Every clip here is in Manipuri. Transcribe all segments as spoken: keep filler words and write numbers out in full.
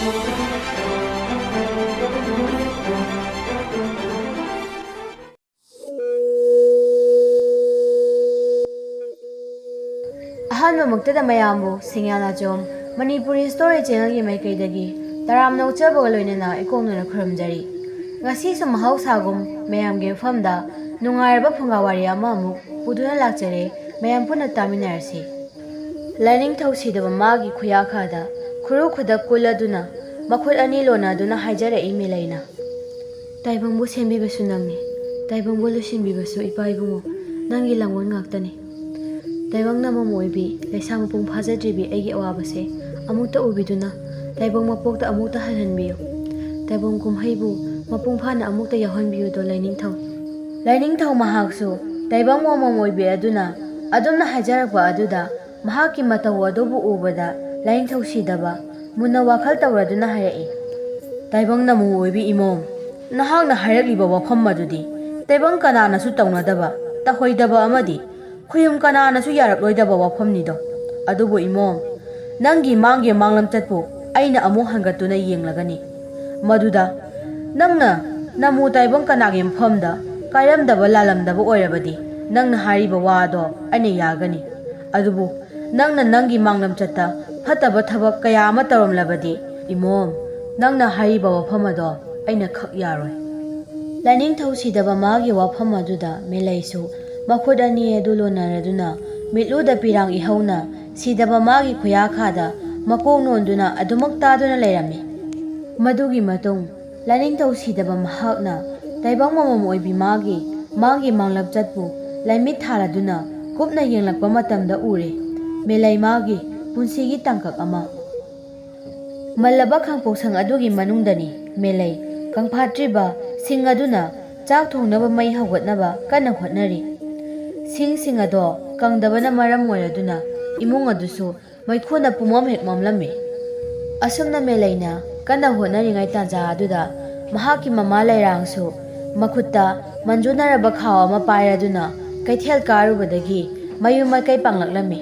ꯑꯍꯥꯟꯕꯃꯛꯇꯗ ꯃꯌꯥꯝꯕꯨ ꯁꯤꯡꯌꯥ ꯅꯥꯆꯣꯝ ꯃꯅꯤꯄꯨꯔꯤ ꯁ꯭ꯇꯣꯔꯤ ꯆꯦꯅꯦꯜꯒꯤ ꯃꯥꯏꯀꯩꯗꯒꯤ ꯇꯔꯥꯝꯅ ꯑꯣꯛꯆꯕꯒ ꯂꯣꯏꯅꯅ ꯏꯀꯣꯛꯅꯅ ꯈꯨꯔꯨꯝꯖꯔꯤ꯫ ꯉꯁꯤꯁꯨ ꯃꯍꯧꯁꯥꯒꯨꯝ ꯃꯌꯥꯝꯒꯤ ꯃꯐꯝꯗ ꯅꯨꯡꯉꯥꯏꯔꯕ ꯐꯨꯡꯒꯥ ꯋꯥꯔꯤ ꯑꯃ ꯑꯃꯨꯛ ꯄꯨꯗꯨꯅ ꯂꯥꯛꯆꯔꯦ꯫ ꯃꯌꯥꯝ ꯄꯨꯟꯅ ꯇꯥꯃꯤꯟꯅꯔꯁꯤ꯫ ꯂꯥꯏꯅꯤꯡꯊꯧ ꯁꯤꯗꯕ ꯃꯥꯒꯤ ꯈꯨꯌꯥꯈꯥꯗ ꯈꯨꯔꯨ ꯈꯨꯗꯛ ꯀꯨꯜꯂꯗꯨꯅ ꯃꯈꯨꯠ ꯑꯅꯤ ꯂꯣꯟꯅꯗꯨꯅ ꯍꯥꯏꯖꯔꯛꯏ ꯃꯦꯂꯩꯅ꯫ ꯇꯥꯏꯕꯪꯕꯨ ꯁꯦꯝꯕꯤꯕꯁꯨ ꯅꯪꯅꯤ, ꯇꯥꯏꯕꯪꯕꯨ ꯂꯣꯏꯁꯤꯟꯕꯤꯕꯁꯨ ꯏꯄꯥ ꯏꯕꯨꯡꯉꯣ, ꯅꯪꯒꯤ ꯂꯥꯡꯕꯣꯟ ꯉꯥꯛꯇꯅꯤ꯫ ꯇꯥꯏꯕꯪꯅ ꯃꯃꯣꯏꯕꯤ, ꯂꯩꯁꯥ ꯃꯄꯨꯡ ꯐꯥꯖꯗ꯭ꯔꯤꯕꯤ ꯑꯩꯒꯤ ꯑꯋꯥꯕꯁꯦ ꯑꯃꯨꯛꯇ ꯎꯕꯤꯗꯨꯅ ꯇꯥꯏꯕꯪ ꯃꯄꯣꯛꯇ ꯑꯃꯨꯛꯇ ꯍꯜꯍꯟꯕꯤꯌꯨ꯫ ꯇꯥꯏꯕꯪ ꯀꯨꯝꯍꯩꯕꯨ ꯃꯄꯨꯡ ꯐꯥꯅ ꯑꯃꯨꯛꯇ ꯌꯥꯎꯍꯟꯕꯤꯌꯨꯗꯣ ꯂꯥꯏꯅꯤꯡꯊꯧ꯫ ꯂꯥꯏꯅꯤꯡꯊꯧ ꯃꯍꯥꯛꯁꯨ ꯇꯥꯏꯕꯪ ꯃꯃꯣꯏꯕꯤ ꯑꯗꯨꯅ ꯑꯗꯨꯝꯅ ꯍꯥꯏꯖꯔꯛꯄ ꯑꯗꯨꯗ ꯃꯍꯥꯛꯀꯤ ꯃꯇꯧ ꯑꯗꯨꯕꯨ ꯎꯕꯗ ꯂꯥꯏꯅꯤꯡꯊꯧ ꯁꯤꯗꯕ ꯃꯨꯟꯅ ꯋꯥꯈꯜ ꯇꯧꯔꯗꯨꯅ ꯍꯥꯏꯔꯛꯏ꯫ ꯇꯥꯏꯕꯪ ꯅꯃꯨ ꯑꯣꯏꯕꯤ ꯏꯃꯣꯝ, ꯅꯍꯥꯛꯅ ꯍꯥꯏꯔꯛꯂꯤꯕ ꯋꯥꯐꯝ ꯑꯗꯨꯗꯤ ꯇꯥꯏꯕꯪ ꯀꯅꯥꯅꯁꯨ ꯇꯧꯅꯗꯕ, ꯇꯧꯍꯩꯗꯕ ꯑꯃꯗꯤ ꯈꯨꯌꯨꯝ ꯀꯅꯥꯅꯁꯨ ꯌꯥꯔꯛꯂꯣꯏꯗꯕ ꯋꯥꯐꯝꯅꯤꯗꯣ꯫ ꯑꯗꯨꯕꯨ ꯏꯃꯣꯝ, ꯅꯪꯒꯤ ꯃꯥꯡꯒꯤ ꯃꯥꯡꯂꯝꯆꯠꯄꯨ ꯑꯩꯅ ꯑꯃꯨꯛ ꯍꯟꯒꯠꯇꯨꯅ ꯌꯦꯡꯂꯒꯅꯤ꯫ ꯃꯗꯨꯗ ꯅꯪꯅ ꯅꯃꯨ ꯇꯥꯏꯕꯪ ꯀꯅꯥꯒꯤ ꯃꯐꯝꯗ ꯀꯥꯏꯔꯝꯗꯕ ꯂꯥꯜꯂꯝꯗꯕ ꯑꯣꯏꯔꯕꯗꯤ ꯅꯪꯅ ꯍꯥꯏꯔꯤꯕ ꯋꯥ ꯑꯗꯣ ꯑꯩꯅ ꯌꯥꯒꯅꯤ꯫ ꯑꯗꯨꯕꯨ ꯅꯪꯅ ꯅꯪꯒꯤ ꯃꯥꯡꯂꯝꯆꯠꯇ ꯐꯠꯇꯕ ꯊꯕꯛ ꯀꯌꯥ ꯑꯃ ꯇꯧꯔꯝꯂꯕꯗꯤ ꯏꯃꯣꯝ, ꯅꯪꯅ ꯍꯥꯏꯔꯤꯕ ꯋꯥꯐꯝ ꯑꯗꯣ ꯑꯩꯅ ꯈꯛ ꯌꯥꯔꯣꯏ꯫ ꯂꯥꯏꯅꯤꯡꯊꯧ ꯁꯤꯗꯕ ꯃꯥꯒꯤ ꯋꯥꯐꯝ ꯑꯗꯨꯗ ꯃꯦꯂꯩꯁꯨ ꯃꯈꯨꯠ ꯑꯅꯤ ꯑꯗꯨ ꯂꯣꯟꯅꯔꯗꯨꯅ ꯃꯤꯠꯂꯨꯗ ꯄꯤꯔꯥꯡ ꯏꯍꯧꯅ ꯁꯤꯗꯕ ꯃꯥꯒꯤ ꯈꯨꯌꯥꯈꯥꯗ ꯃꯀꯣꯛ ꯅꯣꯟꯗꯨꯅ ꯑꯗꯨꯃꯛ ꯇꯥꯗꯨꯅ ꯂꯩꯔꯝꯃꯤ꯫ ꯃꯗꯨꯒꯤ ꯃꯇꯨꯡ ꯂꯥꯏꯅꯤꯡꯊꯧ ꯁꯤꯗꯕ ꯃꯍꯥꯛꯅ ꯇꯥꯏꯕꯪ ꯃꯃꯝ ꯑꯣꯏꯕꯤ ꯃꯥꯒꯤ ꯃꯥꯒꯤ ꯃꯥꯡꯂꯞ ꯆꯠꯄꯨ ꯂꯥꯏꯃꯤꯠ ꯊꯥꯔꯗꯨꯅ ꯀꯨꯞꯅ ꯌꯦꯡꯂꯛꯄ ꯃꯇꯝꯗ ꯎꯔꯦ ꯃꯦꯂꯩ ꯃꯥꯒꯤ ꯄꯨꯟꯁꯤꯒꯤ ꯇꯥꯡꯀꯛ ꯑꯃ꯫ ꯃꯜꯂꯕ ꯈꯥꯡꯄꯣꯛꯁꯪ ꯑꯗꯨꯒꯤ ꯃꯅꯨꯡꯗꯅꯤ ꯃꯦꯂꯩ ꯀꯪꯐꯥꯠꯇ꯭ꯔꯤꯕ ꯁꯤꯡ ꯑꯗꯨꯅ ꯆꯥꯛ ꯊꯣꯡꯅꯕ ꯃꯩ ꯍꯧꯒꯠꯅꯕ ꯀꯟꯅ ꯍꯣꯠꯅꯔꯤ꯫ ꯁꯤꯡꯁꯤꯡ ꯑꯗꯣ ꯀꯪꯗꯕꯅ ꯃꯔꯝ ꯑꯣꯏꯔꯗꯨꯅ ꯏꯃꯨꯡ ꯑꯗꯨꯁꯨ ꯃꯩꯈꯨꯅ ꯄꯨꯝꯃꯝ ꯍꯦꯛ ꯃꯝꯂꯝꯃꯤ꯫ ꯑꯁꯨꯝꯅ ꯃꯦꯂꯩꯅ ꯀꯟꯅ ꯍꯣꯠꯅꯔꯤꯉꯩ ꯇꯥꯟꯖꯥ ꯑꯗꯨꯗ ꯃꯍꯥꯛꯀꯤ ꯃꯃꯥ ꯂꯩꯔꯥꯡꯁꯨ ꯃꯈꯨꯠꯇ ꯃꯟꯖꯨꯅꯔꯕ ꯈꯥꯎ ꯑꯃ ꯄꯥꯏꯔꯗꯨꯅ ꯀꯩꯊꯦꯜ ꯀꯥꯔꯨꯕꯗꯒꯤ ꯃꯌꯨꯝ ꯃꯥꯏꯀꯩ ꯄꯥꯡꯂꯛꯂꯝꯃꯤ꯫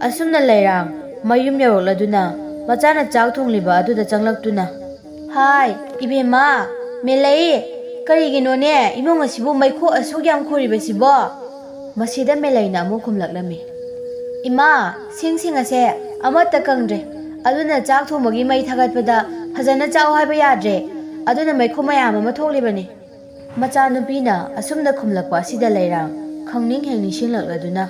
ꯑꯁꯨꯝꯅ ꯂꯩꯔꯥꯡ ꯃꯌꯨꯝ ꯌꯧꯔꯛꯂꯗꯨꯅ ꯃꯆꯥꯅ ꯆꯥꯛ ꯊꯣꯡꯂꯤꯕ ꯑꯗꯨꯗ ꯆꯪꯂꯛꯇꯨꯅ, "ꯍꯥꯏ, ꯏꯕꯦꯝꯃ, ꯃꯦꯂꯩ, ꯀꯔꯤꯒꯤꯅꯣꯅꯦ ꯏꯃꯨꯡ ꯑꯁꯤꯕꯨ ꯃꯩꯈꯨ ꯑꯁꯨꯛ ꯌꯥꯝ ꯈꯨꯔꯤꯕꯁꯤꯕꯣ?" ꯃꯁꯤꯗ ꯃꯦꯂꯩꯅ ꯑꯃꯨꯛ ꯈꯨꯝꯂꯛꯂꯝꯃꯤ, "ꯏꯃꯥ, ꯁꯤꯡꯁꯤꯡ ꯑꯁꯦ ꯑꯃꯠꯇ ꯀꯪꯗ꯭ꯔꯦ, ꯑꯗꯨꯅ ꯆꯥꯛ ꯊꯣꯡꯕꯒꯤ ꯃꯩ ꯊꯥꯒꯠꯄꯗ ꯐꯖꯅ ꯆꯥꯛꯑꯣ ꯍꯥꯏꯕ ꯌꯥꯗ꯭ꯔꯦ, ꯑꯗꯨꯅ ꯃꯩꯈꯨ ꯃꯌꯥꯝ ꯑꯃ ꯊꯣꯛꯂꯤꯕꯅꯤ꯫" ꯃꯆꯥꯅꯨꯄꯤꯅ ꯑꯁꯨꯝꯅ ꯈꯨꯝꯂꯛꯄ ꯑꯁꯤꯗ ꯂꯩꯔꯥꯡ ꯈꯪꯅꯤꯡ ꯍꯦꯛ ꯅꯤꯡꯁꯤꯡꯂꯛꯂꯗꯨꯅ,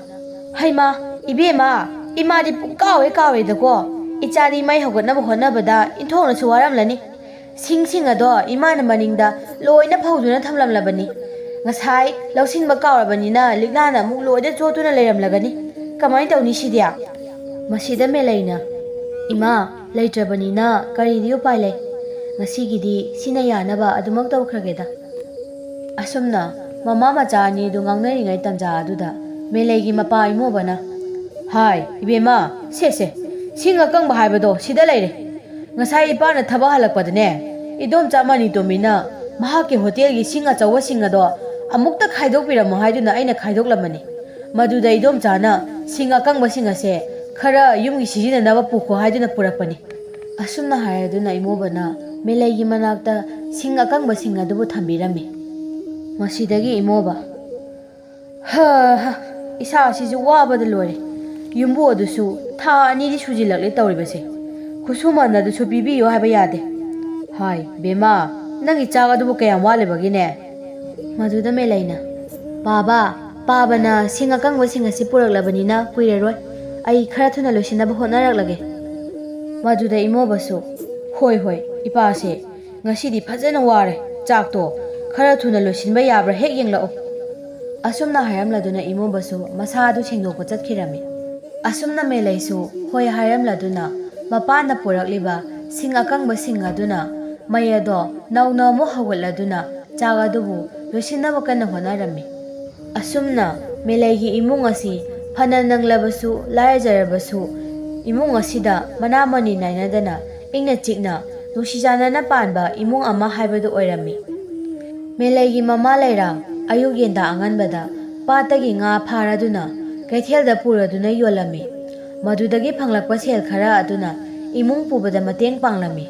"ꯍꯩꯃꯥ, ꯏꯕꯦꯝꯃ, ꯏꯃꯥꯗꯤ ꯄꯨꯡꯀꯥꯎ ꯍꯦꯛ ꯀꯥꯎꯔꯦꯗꯀꯣ꯫ ꯏꯆꯥꯗꯤ ꯃꯩ ꯍꯧꯒꯠꯅꯕ ꯍꯣꯠꯅꯕꯗ ꯏꯟꯊꯣꯛꯅꯁꯨ ꯋꯥꯔꯝꯂꯅꯤ꯫ ꯁꯤꯡꯁꯤꯡ ꯑꯗꯣ ꯏꯃꯥꯅ ꯃꯅꯤꯡꯗ ꯂꯣꯏꯅ ꯐꯧꯗꯨꯅ ꯊꯝꯂꯝꯂꯕꯅꯤ꯫ ꯉꯁꯥꯏ ꯂꯧꯁꯤꯟꯕ ꯀꯥꯎꯔꯕꯅꯤꯅ ꯂꯤꯛꯂꯥꯅ ꯑꯃꯨꯛ ꯂꯣꯏꯅ ꯆꯣꯠꯇꯨꯅ ꯂꯩꯔꯝꯂꯒꯅꯤ꯫ ꯀꯃꯥꯏꯅ ꯇꯧꯅꯤ ꯁꯤꯗꯤ?" ꯃꯁꯤꯗ ꯃꯦꯂꯩꯅ, "ꯏꯃꯥ, ꯂꯩꯇ꯭ꯔꯕꯅꯤꯅ ꯀꯔꯤꯗꯤ ꯎꯄꯥꯏ ꯂꯩ? ꯉꯁꯤꯒꯤꯗꯤ ꯁꯤꯅ ꯌꯥꯅꯕ ꯑꯗꯨꯃꯛ ꯇꯧꯈ꯭ꯔꯒꯦꯗ꯫" ꯑꯁꯨꯝꯅ ꯃꯃꯥ ꯃꯆꯥ ꯑꯅꯤꯗꯨ ꯉꯥꯡꯅꯔꯤꯉꯩ ꯇꯟꯖꯥ ꯑꯗꯨꯗ ꯃꯦꯂꯩꯒꯤ ꯃꯄꯥ ꯏꯃꯣꯕꯅ, "ꯍꯥꯏ, ꯏꯕꯦꯝꯃ, ꯁꯦ, ꯁꯦ, ꯁꯤꯡ ꯑꯀꯪꯕ ꯍꯥꯏꯕꯗꯣ ꯁꯤꯗ ꯂꯩꯔꯦ꯫ ꯉꯁꯥꯏ ꯏꯄꯥꯅ ꯊꯕꯛ ꯍꯜꯂꯛꯄꯗꯅꯦ, ꯏꯗꯣꯝꯆꯥ ꯃꯅꯤꯇꯣꯝꯕꯤꯅ ꯃꯍꯥꯛꯀꯤ ꯍꯣꯇꯦꯜꯒꯤ ꯁꯤꯡ ꯑꯆꯧꯕꯁꯤꯡ ꯑꯗꯣ ꯑꯃꯨꯛꯇ ꯈꯥꯏꯗꯣꯛꯄꯤꯔꯝꯃꯣ ꯍꯥꯏꯗꯨꯅ ꯑꯩꯅ ꯈꯥꯏꯗꯣꯛꯂꯝꯕꯅꯤ꯫ ꯃꯗꯨꯗ ꯏꯗꯣꯝꯆꯥꯅ ꯁꯤꯡ ꯑꯀꯪꯕꯁꯤꯡ ꯑꯁꯦ ꯈꯔ ꯌꯨꯝꯒꯤ ꯁꯤꯖꯤꯟꯅꯅꯕ ꯄꯨꯈꯣ ꯍꯥꯏꯗꯨꯅ ꯄꯨꯔꯛꯄꯅꯤ꯫" ꯑꯁꯨꯝꯅ ꯍꯥꯏꯔꯗꯨꯅ ꯏꯃꯣꯕꯅ ꯃꯦꯂꯩꯒꯤ ꯃꯅꯥꯛꯇ ꯁꯤꯡ ꯑꯀꯪꯕꯁꯤꯡ ꯑꯗꯨꯕꯨ ꯊꯝꯕꯤꯔꯝꯃꯤ꯫ ꯃꯁꯤꯗꯒꯤ ꯏꯃꯣꯕ, "ꯍ ꯍ, ꯏꯁꯥꯁꯤꯁꯨ ꯋꯥꯕꯗ ꯂꯣꯏꯔꯦ꯫ ꯌꯨꯝꯕꯨ ꯑꯗꯨꯁꯨ ꯊꯥ ꯑꯅꯤꯗꯤ ꯁꯨꯖꯤꯜꯂꯛꯂꯦ ꯇꯧꯔꯤꯕꯁꯦ꯫ ꯈꯨꯠꯁꯨꯃꯟ ꯑꯗꯨꯁꯨ ꯄꯤꯕꯤꯌꯨ ꯍꯥꯏꯕ ꯌꯥꯗꯦ꯫ ꯍꯥꯏ, ꯕꯦꯝꯃ, ꯅꯪꯒꯤ ꯆꯥꯛ ꯑꯗꯨꯕꯨ ꯀꯌꯥꯝ ꯋꯥꯠꯂꯤꯕꯒꯤꯅꯦ?" ꯃꯗꯨꯗ ꯃꯦꯂꯩꯅ, "ꯄꯥꯕ, ꯄꯥꯕꯅ ꯁꯤꯡ ꯑꯀꯪꯕꯁꯤꯡ ꯑꯁꯤ ꯄꯨꯔꯛꯂꯕꯅꯤꯅ ꯀꯨꯏꯔꯔꯣꯏ꯫ ꯑꯩ ꯈꯔ ꯊꯨꯅ ꯂꯣꯏꯁꯤꯟꯅꯕ ꯍꯣꯠꯅꯔꯛꯂꯒꯦ꯫" ꯃꯗꯨꯗ ꯏꯃꯣꯕꯁꯨ, "ꯍꯣꯏ, ꯍꯣꯏ, ꯏꯄꯥꯁꯦ ꯉꯁꯤꯗꯤ ꯐꯖꯅ ꯋꯥꯔꯦ꯫ ꯆꯥꯛꯇꯣ ꯈꯔ ꯊꯨꯅ ꯂꯣꯏꯁꯤꯟꯕ ꯌꯥꯕ꯭ꯔꯥ ꯍꯦꯛ ꯌꯦꯡꯂꯛꯎ꯫" ꯑꯁꯨꯝꯅ ꯍꯥꯏꯔꯝꯂꯗꯨꯅ ꯏꯃꯣꯕꯁꯨ ꯃꯁꯥ ꯑꯗꯨ ꯁꯦꯡꯗꯣꯛꯄ ꯆꯠꯈꯤꯔꯝꯃꯤ꯫ ꯑꯁꯨꯝꯅ ꯃꯦꯂꯩꯁꯨ ꯍꯣꯏ ꯍꯥꯏꯔꯝꯂꯗꯨꯅ ꯃꯄꯥꯟꯗ ꯄꯨꯔꯛꯂꯤꯕ ꯁꯤꯡ ꯑꯀꯪꯕꯁꯤꯡ ꯑꯗꯨꯅ ꯃꯩ ꯑꯗꯣ ꯅꯧꯅ ꯑꯃꯨꯛ ꯍꯧꯒꯠꯂꯗꯨꯅ ꯆꯥꯛ ꯑꯗꯨꯕꯨ ꯂꯣꯏꯁꯤꯟꯅꯕ ꯀꯟꯅ ꯍꯣꯠꯅꯔꯝꯃꯤ꯫ ꯑꯁꯨꯝꯅ ꯃꯦꯂꯩꯒꯤ ꯏꯃꯨꯡ ꯑꯁꯤ ꯐꯅ ꯅꯪꯂꯕꯁꯨ ꯂꯥꯏꯔꯖꯔꯕꯁꯨ ꯏꯃꯨꯡ ꯑꯁꯤꯗ ꯃꯅꯥ ꯃꯅꯤ ꯅꯥꯏꯅꯗꯅ ꯏꯪꯅ ꯆꯤꯛꯅ ꯅꯨꯡꯁꯤ ꯆꯥꯟꯅꯅ ꯄꯥꯟꯕ ꯏꯃꯨꯡ ꯑꯃ ꯍꯥꯏꯕꯗꯨ ꯑꯣꯏꯔꯝꯃꯤ꯫ ꯃꯦꯂꯩꯒꯤ ꯃꯃꯥ ꯂꯩꯔꯥꯡ ꯑꯌꯨꯛ ꯌꯦꯟꯗꯥ ꯑꯉꯟꯕꯗ ꯄꯥꯠꯇꯒꯤ ꯉꯥ ꯐꯥꯔꯗꯨꯅ ꯀꯩꯊꯦꯜꯗ ꯄꯨꯔꯗꯨꯅ ꯌꯣꯜꯂꯝꯃꯤ꯫ ꯃꯗꯨꯗꯒꯤ ꯐꯪꯂꯛꯄ ꯁꯦꯜ ꯈꯔ ꯑꯗꯨꯅ ꯏꯃꯨꯡ ꯄꯨꯕꯗ ꯃꯇꯦꯡ ꯄꯥꯡꯂꯝꯃꯤ꯫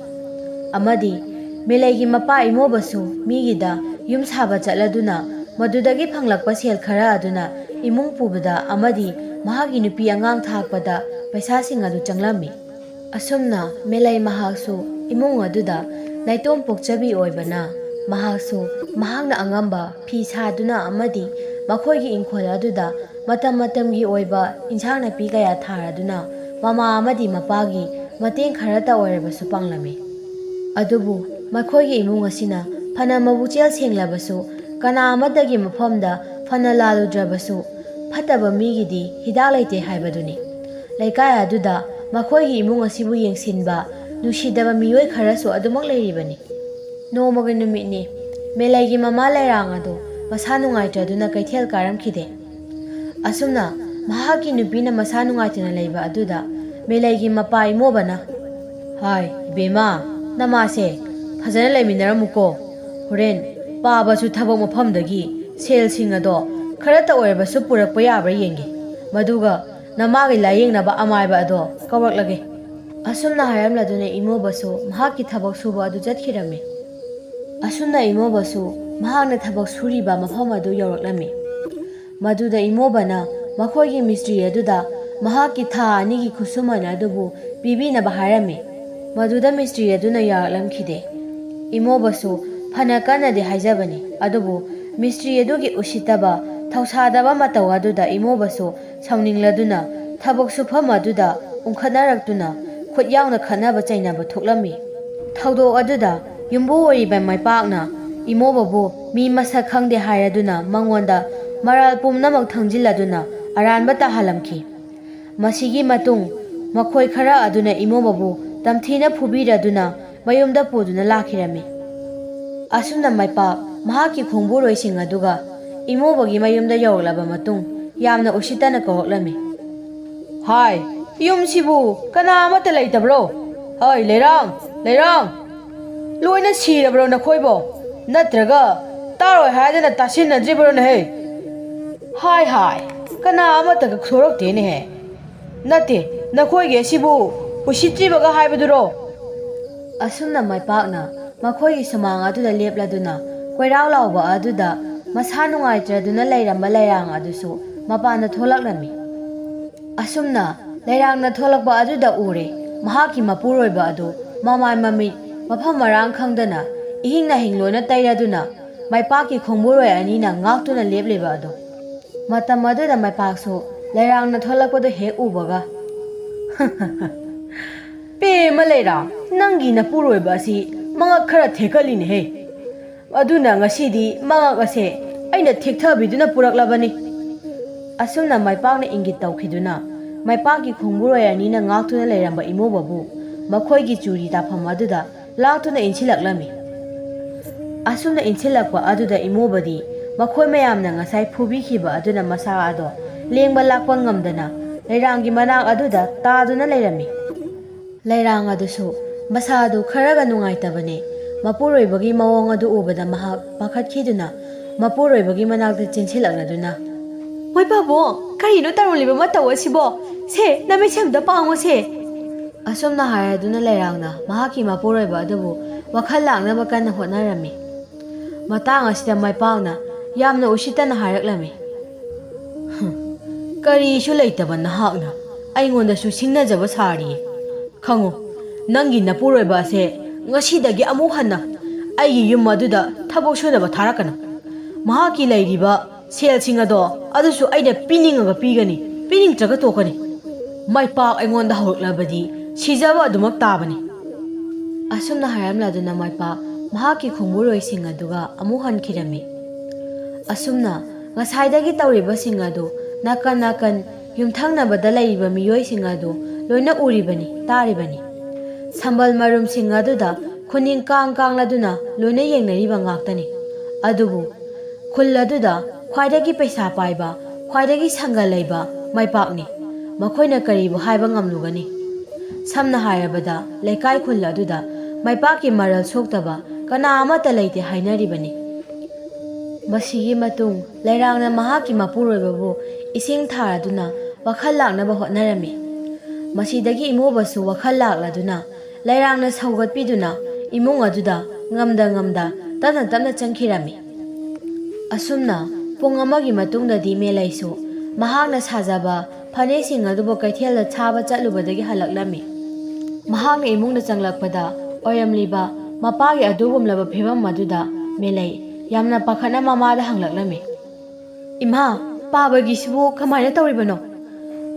ꯑꯃꯗꯤ ꯃꯦꯂꯩꯒꯤ ꯃꯄꯥ ꯏꯃꯣꯕꯁꯨ ꯃꯤꯒꯤꯗ ꯌꯨꯝ ꯁꯥꯕ ꯆꯠꯂꯗꯨꯅ ꯃꯗꯨꯗꯒꯤ ꯐꯪꯂꯛꯄ ꯁꯦꯜ ꯈꯔ ꯑꯗꯨꯅ ꯏꯃꯨꯡ ꯄꯨꯕꯗ ꯑꯃꯗꯤ ꯃꯍꯥꯛꯀꯤ ꯅꯨꯄꯤ ꯑꯉꯥꯡ ꯊꯥꯛꯄꯗ ꯄꯩꯁꯥꯁꯤꯡ ꯑꯗꯨ ꯆꯪꯂꯝꯃꯤ꯫ ꯑꯁꯨꯝꯅ ꯃꯦꯂꯩ ꯃꯍꯥꯛꯁꯨ ꯏꯃꯨꯡ ꯑꯗꯨꯗ ꯅꯥꯏꯇꯣꯝ ꯄꯣꯛꯆꯕꯤ ꯑꯣꯏꯕꯅ, ꯃꯍꯥꯛꯁꯨ ꯃꯍꯥꯛꯅ ꯑꯉꯝꯕ ꯐꯤ ꯁꯥꯗꯨꯅ ꯑꯃꯗꯤ ꯃꯈꯣꯏꯒꯤ ꯏꯪꯈꯣꯜ ꯑꯗꯨꯗ ꯃꯇꯝ ꯃꯇꯝꯒꯤ ꯑꯣꯏꯕ ꯏꯟꯁꯥꯡ ꯅꯥꯄꯤ ꯀꯌꯥ ꯊꯥꯔꯗꯨꯅ ꯃꯃꯥ ꯑꯃꯗꯤ ꯃꯄꯥꯒꯤ ꯃꯇꯦꯡ ꯈꯔꯇ ꯑꯣꯏꯔꯕꯁꯨ ꯄꯥꯡꯂꯝꯃꯤ꯫ ꯑꯗꯨꯕꯨ ꯃꯈꯣꯏꯒꯤ ꯏꯃꯨꯡ ꯑꯁꯤꯅ ꯐꯅ ꯃꯕꯨꯛꯆꯦꯜ ꯁꯦꯡꯂꯕꯁꯨ, ꯀꯅꯥ ꯑꯃꯠꯇꯒꯤ ꯃꯐꯝꯗ ꯐꯅ ꯂꯥꯜꯂꯨꯗ꯭ꯔꯕꯁꯨ, ꯐꯠꯇꯕ ꯃꯤꯒꯤꯗꯤ ꯍꯤꯗꯥꯛ ꯂꯩꯇꯦ ꯍꯥꯏꯕꯗꯨꯅꯤ꯫ ꯂꯩꯀꯥꯏ ꯑꯗꯨꯗ ꯃꯈꯣꯏꯒꯤ ꯏꯃꯨꯡ ꯑꯁꯤꯕꯨ ꯌꯦꯡꯁꯤꯟꯕ ꯅꯨꯡꯁꯤꯗꯕ ꯃꯤꯑꯣꯏ ꯈꯔꯁꯨ ꯑꯗꯨꯃꯛ ꯂꯩꯔꯤꯕꯅꯤ꯫ ꯅꯣꯡꯃꯒꯤ ꯅꯨꯃꯤꯠꯅꯤ꯫ ꯃꯦꯂꯩꯒꯤ ꯃꯃꯥ ꯂꯩꯔꯥꯡ ꯑꯗꯨ ꯃꯁꯥ ꯅꯨꯡꯉꯥꯏꯇ꯭ꯔꯗꯨꯅ ꯀꯩꯊꯦꯜ ꯀꯥꯔꯝꯈꯤꯗꯦ꯫ ꯑꯁꯨꯝꯅ ꯃꯍꯥꯛꯀꯤ ꯅꯨꯄꯤꯅ ꯃꯁꯥ ꯅꯨꯡꯉꯥꯏꯇꯅ ꯂꯩꯕ ꯑꯗꯨꯗ ꯃꯦꯂꯩꯒꯤ ꯃꯄꯥ ꯏꯃꯣꯕꯅ, "ꯍꯥꯏ, ꯏꯕꯦꯝꯃ, ꯅꯃꯥꯁꯦ ꯐꯖꯅ ꯂꯩꯃꯤꯟꯅꯔꯝꯃꯨꯀꯣ꯫ ꯍꯣꯔꯦꯟ ꯄꯥꯕꯁꯨ ꯊꯕꯛ ꯃꯐꯝꯗꯒꯤ ꯁꯦꯜꯁꯤꯡ ꯑꯗꯣ ꯈꯔꯇ ꯑꯣꯏꯔꯕꯁꯨ ꯄꯨꯔꯛꯄ ꯌꯥꯕ꯭ꯔꯥ ꯌꯦꯡꯒꯦ꯫ ꯃꯗꯨꯒ ꯅꯃꯥꯒꯤ ꯂꯥꯌꯦꯡꯅꯕ ꯑꯃꯥꯏꯕ ꯑꯗꯣ ꯀꯧꯔꯛꯂꯒꯦ꯫" ꯑꯁꯨꯝꯅ ꯍꯥꯏꯔꯝꯂꯗꯨꯅ ꯏꯃꯣꯕꯁꯨ ꯃꯍꯥꯛꯀꯤ ꯊꯕꯛ ꯁꯨꯕ ꯑꯗꯨ ꯆꯠꯈꯤꯔꯝꯃꯤ꯫ ꯑꯁꯨꯝꯅ ꯏꯃꯣꯕꯁꯨ ꯃꯍꯥꯛꯅ ꯊꯕꯛ ꯁꯨꯔꯤꯕ ꯃꯐꯝ ꯑꯗꯨ ꯌꯧꯔꯛꯂꯝꯃꯤ꯫ ꯃꯗꯨꯗ ꯏꯃꯣꯕꯅ ꯃꯈꯣꯏꯒꯤ ꯃꯤꯁꯇ꯭ꯔꯤ ꯑꯗꯨꯗ ꯃꯍꯥꯛꯀꯤ ꯊꯥ ꯑꯅꯤꯒꯤ ꯈꯨꯠꯁꯨꯃꯟ ꯑꯗꯨꯕꯨ ꯄꯤꯕꯤꯅꯕ ꯍꯥꯏꯔꯝꯃꯤ꯫ ꯃꯗꯨꯗ ꯃꯤꯁꯇ꯭ꯔꯤ ꯑꯗꯨꯅ ꯌꯥꯔꯛꯂꯝꯈꯤꯗꯦ꯫ ꯏꯃꯣꯕꯁꯨ ꯐꯅ ꯀꯟꯅꯗꯤ ꯍꯥꯏꯖꯕꯅꯤ, ꯑꯗꯨꯕꯨ ꯃꯤꯁꯇ꯭ꯔꯤ ꯑꯗꯨꯒꯤ ꯎꯁꯤꯠꯇꯕ, ꯊꯧꯁꯥꯗꯕ ꯃꯇꯧ ꯑꯗꯨꯗ ꯏꯃꯣꯕꯁꯨ ꯁꯥꯎꯅꯤꯡꯂꯗꯨꯅ ꯊꯕꯛ ꯁꯨꯐꯝ ꯑꯗꯨꯗ ꯎꯪꯈꯠꯅꯔꯛꯇꯨꯅ ꯈꯨꯠ ꯌꯥꯎꯅ ꯈꯠꯅꯕ ꯆꯩꯅꯕ ꯊꯣꯛꯂꯝꯃꯤ꯫ ꯊꯧꯗꯣꯛ ꯑꯗꯨꯗ ꯌꯨꯝꯕꯨ ꯑꯣꯏꯔꯤꯕ ꯃꯥꯏꯄꯥꯛꯅ ꯏꯃꯣꯕꯕꯨ ꯃꯤ ꯃꯁꯛ ꯈꯪꯗꯦ ꯍꯥꯏꯔꯗꯨꯅ ꯃꯉꯣꯟꯗ ꯃꯔꯥꯜ ꯄꯨꯝꯅꯃꯛ ꯊꯪꯖꯤꯜꯂꯗꯨꯅ ꯑꯔꯥꯟꯕ ꯇꯥꯍꯜꯂꯝꯈꯤ꯫ ꯃꯁꯤꯒꯤ ꯃꯇꯨꯡ ꯃꯈꯣꯏ ꯈꯔ ꯑꯗꯨꯅ ꯏꯃꯣꯕꯕꯨ ꯇꯝꯊꯤꯅ ꯐꯨꯕꯤꯔꯗꯨꯅ ꯃꯌꯨꯝꯗ ꯄꯨꯗꯨꯅ ꯂꯥꯛꯈꯤꯔꯝꯃꯤ꯫ ꯑꯁꯨꯝꯅ ꯃꯥꯏꯄꯥꯛ ꯃꯍꯥꯛꯀꯤ ꯈꯣꯡꯕꯨꯔꯣꯏꯁꯤꯡ ꯑꯗꯨꯒ ꯏꯃꯣꯕꯒꯤ ꯃꯌꯨꯝꯗ ꯌꯧꯔꯛꯂꯕ ꯃꯇꯨꯡ ꯌꯥꯝꯅ ꯎꯁꯤꯠꯇꯅ ꯀꯧꯔꯛꯂꯝꯃꯤ꯫ "ꯍꯥꯏ, ꯌꯨꯝꯁꯤꯕꯨ ꯀꯅꯥ ꯑꯃꯠꯇ ꯂꯩꯇꯕ꯭ꯔꯣ? ꯍꯣꯏ, ꯂꯩꯔꯥꯡ, ꯂꯩꯔꯥꯡ! ꯂꯣꯏꯅ ꯁꯤꯔꯕ꯭ꯔꯣ ꯅꯈꯣꯏꯕꯣ? ꯅꯠꯇ꯭ꯔꯒ ꯇꯥꯔꯣꯏ ꯍꯥꯏꯗꯅ ꯇꯥꯁꯤꯟꯅꯗ꯭ꯔꯤꯕ꯭ꯔꯣꯅꯦꯍꯦ? ꯍꯥꯏ, ꯍꯥꯏ, ꯀꯅꯥ ꯑꯃꯠꯇꯒ ꯊꯣꯔꯛꯇꯦꯅꯦꯍꯦ꯫ ꯅꯠꯇꯦ, ꯅꯈꯣꯏꯒꯤ ꯑꯁꯤꯕꯨ ꯎꯁꯤꯠꯇ꯭ꯔꯤꯕꯒ ꯍꯥꯏꯕꯗꯨꯔꯣ? ꯑꯁꯨꯝꯅ ꯃꯥꯏꯄꯥꯛꯅ ꯃꯈꯣꯏꯒꯤ ꯁꯨꯃꯥꯡ ꯑꯗꯨꯗ ꯂꯦꯞꯂꯗꯨꯅ ꯀꯣꯏꯔꯥꯎ ꯂꯥꯎꯕ ꯑꯗꯨꯗ ꯃꯁꯥ ꯅꯨꯡꯉꯥꯏꯇ꯭ꯔꯗꯨꯅ ꯂꯩꯔꯝꯕ ꯂꯩꯔꯥꯡ ꯑꯗꯨꯁꯨ ꯃꯄꯥꯟꯗ ꯊꯣꯛꯂꯛꯂꯝꯃꯤ꯫ ꯑꯁꯨꯝꯅ ꯂꯩꯔꯥꯡꯅ ꯊꯣꯛꯂꯛꯄ ꯑꯗꯨꯗ ꯎꯔꯦ, ꯃꯍꯥꯛꯀꯤ ꯃꯄꯨꯔꯣꯏꯕ ꯑꯗꯨ ꯃꯃꯥꯏ ꯃꯃꯤꯠ ꯃꯐꯝ ꯃꯔꯥꯡ ꯈꯪꯗꯅ ꯏꯍꯤꯡ ꯅꯥꯍꯤꯡ ꯂꯣꯏꯅ ꯇꯩꯔꯗꯨꯅ ꯃꯥꯏꯄꯥꯛꯀꯤ ꯈꯣꯡꯕꯨꯔꯣꯏ ꯑꯅꯤꯅ ꯉꯥꯛꯇꯨꯅ ꯂꯦꯞꯂꯤꯕ ꯑꯗꯨ꯫ ꯃꯇꯝ ꯑꯗꯨꯗ ꯃꯥꯏꯄꯥꯛꯁꯨ ꯂꯩꯔꯥꯡꯅ ꯊꯣꯛꯂꯛꯄꯗꯨ ꯍꯦꯛ ꯎꯕꯒ, "ꯄꯦꯃ ꯂꯩꯔꯥꯡ, ꯅꯪꯒꯤ ꯅꯄꯨꯔꯣꯏꯕ ꯑꯁꯤ ꯃꯉꯛ ꯈꯔ ꯊꯦꯛꯀꯠꯂꯤꯅꯦꯍꯦ꯫ ꯑꯗꯨꯅ ꯉꯁꯤꯗꯤ ꯃꯉꯛ ꯑꯁꯦ ꯑꯩꯅ ꯊꯦꯛꯊꯕꯤꯗꯨꯅ ꯄꯨꯔꯛꯂꯕꯅꯤ꯫" ꯑꯁꯨꯝꯅ ꯃꯥꯏꯄꯥꯛꯅ ꯏꯪꯒꯤꯠ ꯇꯧꯈꯤꯗꯨꯅ ꯃꯥꯏꯄꯥꯛꯀꯤ ꯈꯣꯡꯕꯨꯔꯣꯏ ꯑꯅꯤꯅ ꯉꯥꯛꯇꯨꯅ ꯂꯩꯔꯝꯕ ꯏꯃꯣꯕꯕꯨ ꯃꯈꯣꯏꯒꯤ ꯆꯨꯔꯤ ꯇꯥꯐꯝ ꯑꯗꯨꯗ ꯂꯥꯛꯇꯨꯅ ꯏꯟꯁꯤꯜꯂꯛꯂꯝꯃꯤ꯫ ꯑꯁꯨꯝꯅ ꯏꯟꯁꯤꯜꯂꯛꯄ ꯑꯗꯨꯗ ꯏꯃꯣꯕꯗꯤ ꯃꯈꯣꯏ ꯃꯌꯥꯝꯅ ꯉꯁꯥꯏ ꯐꯨꯕꯤꯈꯤꯕ ꯑꯗꯨꯅ ꯃꯁꯥ ꯑꯗꯣ ꯂꯦꯡꯕ ꯂꯥꯛꯄ ꯉꯝꯗꯅ ꯂꯩꯔꯥꯡꯒꯤ ꯃꯅꯥꯛ ꯑꯗꯨꯗ ꯇꯥꯗꯨꯅ ꯂꯩꯔꯝꯃꯤ꯫ ꯂꯩꯔꯥꯡ ꯑꯗꯨꯁꯨ ꯃꯁꯥ ꯑꯗꯨ ꯈꯔꯒ ꯅꯨꯡꯉꯥꯏꯇꯕꯅꯦ꯫ ꯃꯄꯨꯔꯣꯏꯕꯒꯤ ꯃꯑꯣꯡ ꯑꯗꯨ ꯎꯕꯗ ꯃꯍꯥꯛ ꯄꯥꯈꯠꯈꯤꯗꯨꯅ ꯃꯄꯨꯔꯣꯏꯕꯒꯤ ꯃꯅꯥꯛꯇ ꯆꯦꯟꯁꯤꯜꯂꯛꯂꯗꯨꯅ, "ꯃꯣꯏ ꯄꯥꯕꯨꯡ, ꯀꯔꯤꯅꯣ ꯇꯧꯔꯝꯂꯤꯕ ꯃꯇꯧ ꯑꯁꯤꯕꯣ? ꯁꯦ, ꯅꯃꯤꯠꯁꯦ ꯑꯝꯇ ꯄꯥꯡꯉꯨꯁꯦ!" ꯑꯁꯨꯝꯅ ꯍꯥꯏꯔꯗꯨꯅ ꯂꯩꯔꯥꯡꯅ ꯃꯍꯥꯛꯀꯤ ꯃꯄꯨꯔꯣꯏꯕ ꯑꯗꯨꯕꯨ ꯋꯥꯈꯜ ꯂꯥꯡꯅꯕ ꯀꯟꯅ ꯍꯣꯠꯅꯔꯝꯃꯤ꯫ ꯃꯇꯥꯡ ꯑꯁꯤꯗ ꯃꯥꯏꯄꯥꯛꯅ ꯌꯥꯝꯅ ꯎꯁꯤꯠꯇꯅ ꯍꯥꯏꯔꯛꯂꯝꯃꯤ, "ꯍꯨꯝ, ꯀꯔꯤꯁꯨ ꯂꯩꯇꯕ ꯅꯍꯥꯛꯅ ꯑꯩꯉꯣꯟꯗꯁꯨ ꯁꯤꯡꯅꯖꯕ ꯁꯥꯔꯤꯌꯦ꯫ ꯈꯪꯉꯨ, ꯅꯪꯒꯤ ꯅꯄꯨꯔꯣꯏꯕ ꯑꯁꯦ ꯉꯁꯤꯗꯒꯤ ꯑꯃꯨꯛ ꯍꯟꯅ ꯑꯩꯒꯤ ꯌꯨꯝ ꯑꯗꯨꯗ ꯊꯕꯛ ꯁꯨꯅꯕ ꯊꯥꯔꯛꯀꯅꯨ꯫ ꯃꯍꯥꯛꯀꯤ ꯂꯩꯔꯤꯕ ꯁꯦꯜꯁꯤꯡ ꯑꯗꯣ ꯑꯗꯨꯁꯨ ꯑꯩꯅ ꯄꯤꯅꯤꯡꯉꯒ ꯄꯤꯒꯅꯤ, ꯄꯤꯅꯤꯡꯗ꯭ꯔꯒ ꯇꯣꯛꯀꯅꯤ꯫ ꯃꯥꯏꯄꯥꯛ ꯑꯩꯉꯣꯟꯗ ꯍꯧꯔꯛꯂꯕꯗꯤ ꯁꯤꯖꯕ ꯑꯗꯨꯃꯛ ꯇꯥꯕꯅꯤ꯫" ꯑꯁꯨꯝꯅ ꯍꯥꯏꯔꯝꯂꯗꯨꯅ ꯃꯥꯏꯄꯥꯛ ꯃꯍꯥꯛꯀꯤ ꯈꯣꯡꯕꯨꯔꯣꯏꯁꯤꯡ ꯑꯗꯨꯒ ꯑꯃꯨꯛ ꯍꯟꯈꯤꯔꯝꯃꯤ꯫ ꯑꯁꯨꯝꯅ ꯉꯁꯥꯏꯗꯒꯤ ꯇꯧꯔꯤꯕꯁꯤꯡ ꯑꯗꯨ ꯅꯥꯀꯟ ꯅꯥꯀꯟ ꯌꯨꯝꯊꯪꯅꯕꯗ ꯂꯩꯔꯤꯕ ꯃꯤꯑꯣꯏꯁꯤꯡ ꯑꯗꯨ ꯂꯣꯏꯅ ꯎꯔꯤꯕꯅꯤ, ꯇꯥꯔꯤꯕꯅꯤ꯫ ꯁꯝꯕꯜ ꯃꯔꯨꯝꯁꯤꯡ ꯑꯗꯨꯗ ꯈꯨꯅꯤꯡ ꯀꯥꯡ ꯀꯥꯡꯂꯗꯨꯅ ꯂꯣꯏꯅ ꯌꯦꯡꯅꯔꯤꯕ ꯉꯥꯛꯇꯅꯤ꯫ ꯑꯗꯨꯕꯨ ꯈꯨꯜ ꯑꯗꯨꯗ ꯈ꯭ꯋꯥꯏꯗꯒꯤ ꯄꯩꯁꯥ ꯄꯥꯏꯕ, ꯈ꯭ꯋꯥꯏꯗꯒꯤ ꯁꯪꯒ ꯂꯩꯕ ꯃꯥꯏꯄꯥꯛꯅꯤ꯫ ꯃꯈꯣꯏꯅ ꯀꯔꯤꯕꯨ ꯍꯥꯏꯕ ꯉꯝꯂꯨꯒꯅꯤ? ꯁꯝꯅ ꯍꯥꯏꯔꯕꯗ, ꯂꯩꯀꯥꯏ ꯈꯨꯜ ꯑꯗꯨꯗ ꯃꯥꯏꯄꯥꯛꯀꯤ ꯃꯔꯜ ꯁꯣꯛꯇꯕ ꯀꯅꯥ ꯑꯃꯠꯇ ꯂꯩꯇꯦ ꯍꯥꯏꯅꯔꯤꯕꯅꯤ꯫ ꯃꯁꯤꯒꯤ ꯃꯇꯨꯡ ꯂꯩꯔꯥꯡꯅ ꯃꯍꯥꯛꯀꯤ ꯃꯄꯨꯔꯣꯏꯕꯕꯨ ꯏꯁꯤꯡ ꯊꯥꯔꯗꯨꯅ ꯋꯥꯈꯜ ꯂꯥꯛꯅꯕ ꯍꯣꯠꯅꯔꯝꯃꯤ꯫ ꯃꯁꯤꯗꯒꯤ ꯏꯃꯣꯕꯁꯨ ꯋꯥꯈꯜ ꯂꯥꯛꯂꯗꯨꯅ ꯂꯩꯔꯥꯡꯅ ꯁꯧꯒꯠꯄꯤꯗꯨꯅ ꯏꯃꯨꯡ ꯑꯗꯨꯗ ꯉꯝꯗ ꯉꯝꯗ ꯇꯞꯅ ꯇꯞꯅ ꯆꯪꯈꯤꯔꯝꯃꯤ꯫ ꯑꯁꯨꯝꯅ ꯄꯨꯡ ꯑꯃꯒꯤ ꯃꯇꯨꯡꯗꯗꯤ ꯃꯦꯂꯩꯁꯨ ꯃꯍꯥꯛꯅ ꯁꯥꯖꯕ ꯐꯅꯦꯛꯁꯤꯡ ꯑꯗꯨꯕꯨ ꯀꯩꯊꯦꯜꯗ ꯊꯥꯕ ꯆꯠꯂꯨꯕꯗꯒꯤ ꯍꯜꯂꯛꯂꯝꯃꯤ꯫ ꯃꯍꯥꯛꯅ ꯏꯃꯨꯡꯗ ꯆꯪꯂꯛꯄꯗ ꯑꯣꯏꯔꯝꯂꯤꯕ ꯃꯄꯥꯒꯤ ꯑꯗꯨꯒꯨꯝꯂꯕ ꯐꯤꯕꯝ ꯑꯗꯨꯗ ꯃꯦꯂꯩ ꯌꯥꯝꯅ ꯄꯥꯈꯠꯅ ꯃꯃꯥꯗ ꯍꯪꯂꯛꯂꯝꯃꯤ꯫ "ꯏꯃꯥ, ꯄꯥꯕꯒꯤꯁꯤꯕꯨ ꯀꯃꯥꯏꯅ ꯇꯧꯔꯤꯕꯅꯣ?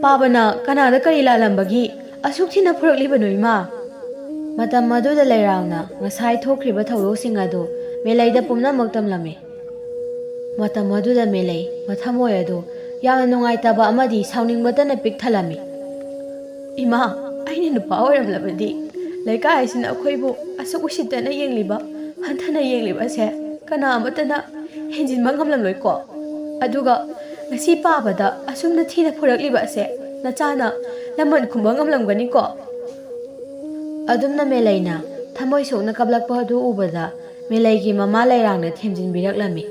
ꯄꯥꯕꯅ ꯀꯅꯥꯗ ꯀꯔꯤ ꯂꯥꯜꯂꯝꯕꯒꯤ ꯑꯁꯨꯛ ꯊꯤꯅ ꯐꯨꯔꯛꯂꯤꯕꯅꯣ, ꯏꯃꯥ?" ꯃꯇꯝ ꯑꯗꯨꯗ ꯂꯩꯔꯥꯡꯅ ꯉꯁꯥꯏ ꯊꯣꯛꯈ꯭ꯔꯤꯕ ꯊꯧꯗꯣꯛꯁꯤꯡ ꯑꯗꯨ ꯃꯦꯂꯩꯗ ꯄꯨꯝꯅꯃꯛ ꯇꯝꯂꯝꯃꯤ꯫ ꯃꯇꯝ ꯑꯗꯨꯗ ꯃꯦꯂꯩ ꯃꯊꯃꯣꯏ ꯑꯗꯨ ꯌꯥꯝꯅ ꯅꯨꯡꯉꯥꯏꯇꯕ ꯑꯃꯗꯤ ꯁꯥꯎꯅꯤꯡꯕꯇꯅ ꯄꯤꯛ ꯊꯜꯂꯝꯃꯤ꯫ "ꯏꯃꯥ, ꯑꯩꯅ ꯅꯨꯄꯥ ꯑꯣꯏꯔꯝꯂꯕꯗꯤ ꯂꯩꯀꯥꯏ ꯑꯁꯤꯅ ꯑꯩꯈꯣꯏꯕꯨ ꯑꯁꯨꯛ ꯎꯁꯤꯠꯇꯅ ꯌꯦꯡꯂꯤꯕ, ꯍꯟꯊꯅ ꯌꯦꯡꯂꯤꯕ ꯑꯁꯦ ꯀꯅꯥ ꯑꯃꯠꯇꯅ ꯍꯦꯟꯖꯤꯟꯕ ꯉꯝꯂꯝꯂꯣꯏꯀꯣ? ꯑꯗꯨꯒ ꯉꯁꯤ ꯄꯥꯕꯗ ꯑꯁꯨꯝꯅ ꯊꯤꯅ ꯐꯨꯔꯛꯂꯤꯕ ꯑꯁꯦ ꯅꯆꯥꯅ ꯂꯃꯟ ꯈꯨꯝꯕ ꯉꯝꯂꯝꯒꯅꯤꯀꯣ?" ꯑꯗꯨꯝꯅ ꯃꯦꯂꯩꯅ ꯊꯃꯣꯏ ꯁꯣꯛꯅ ꯀꯞꯂꯛꯄ ꯑꯗꯨ ꯎꯕꯗ ꯃꯦꯂꯩꯒꯤ ꯃꯃꯥ ꯂꯩꯔꯥꯡꯅ ꯊꯦꯝꯖꯤꯟꯕꯤꯔꯛꯂꯝꯃꯤ꯫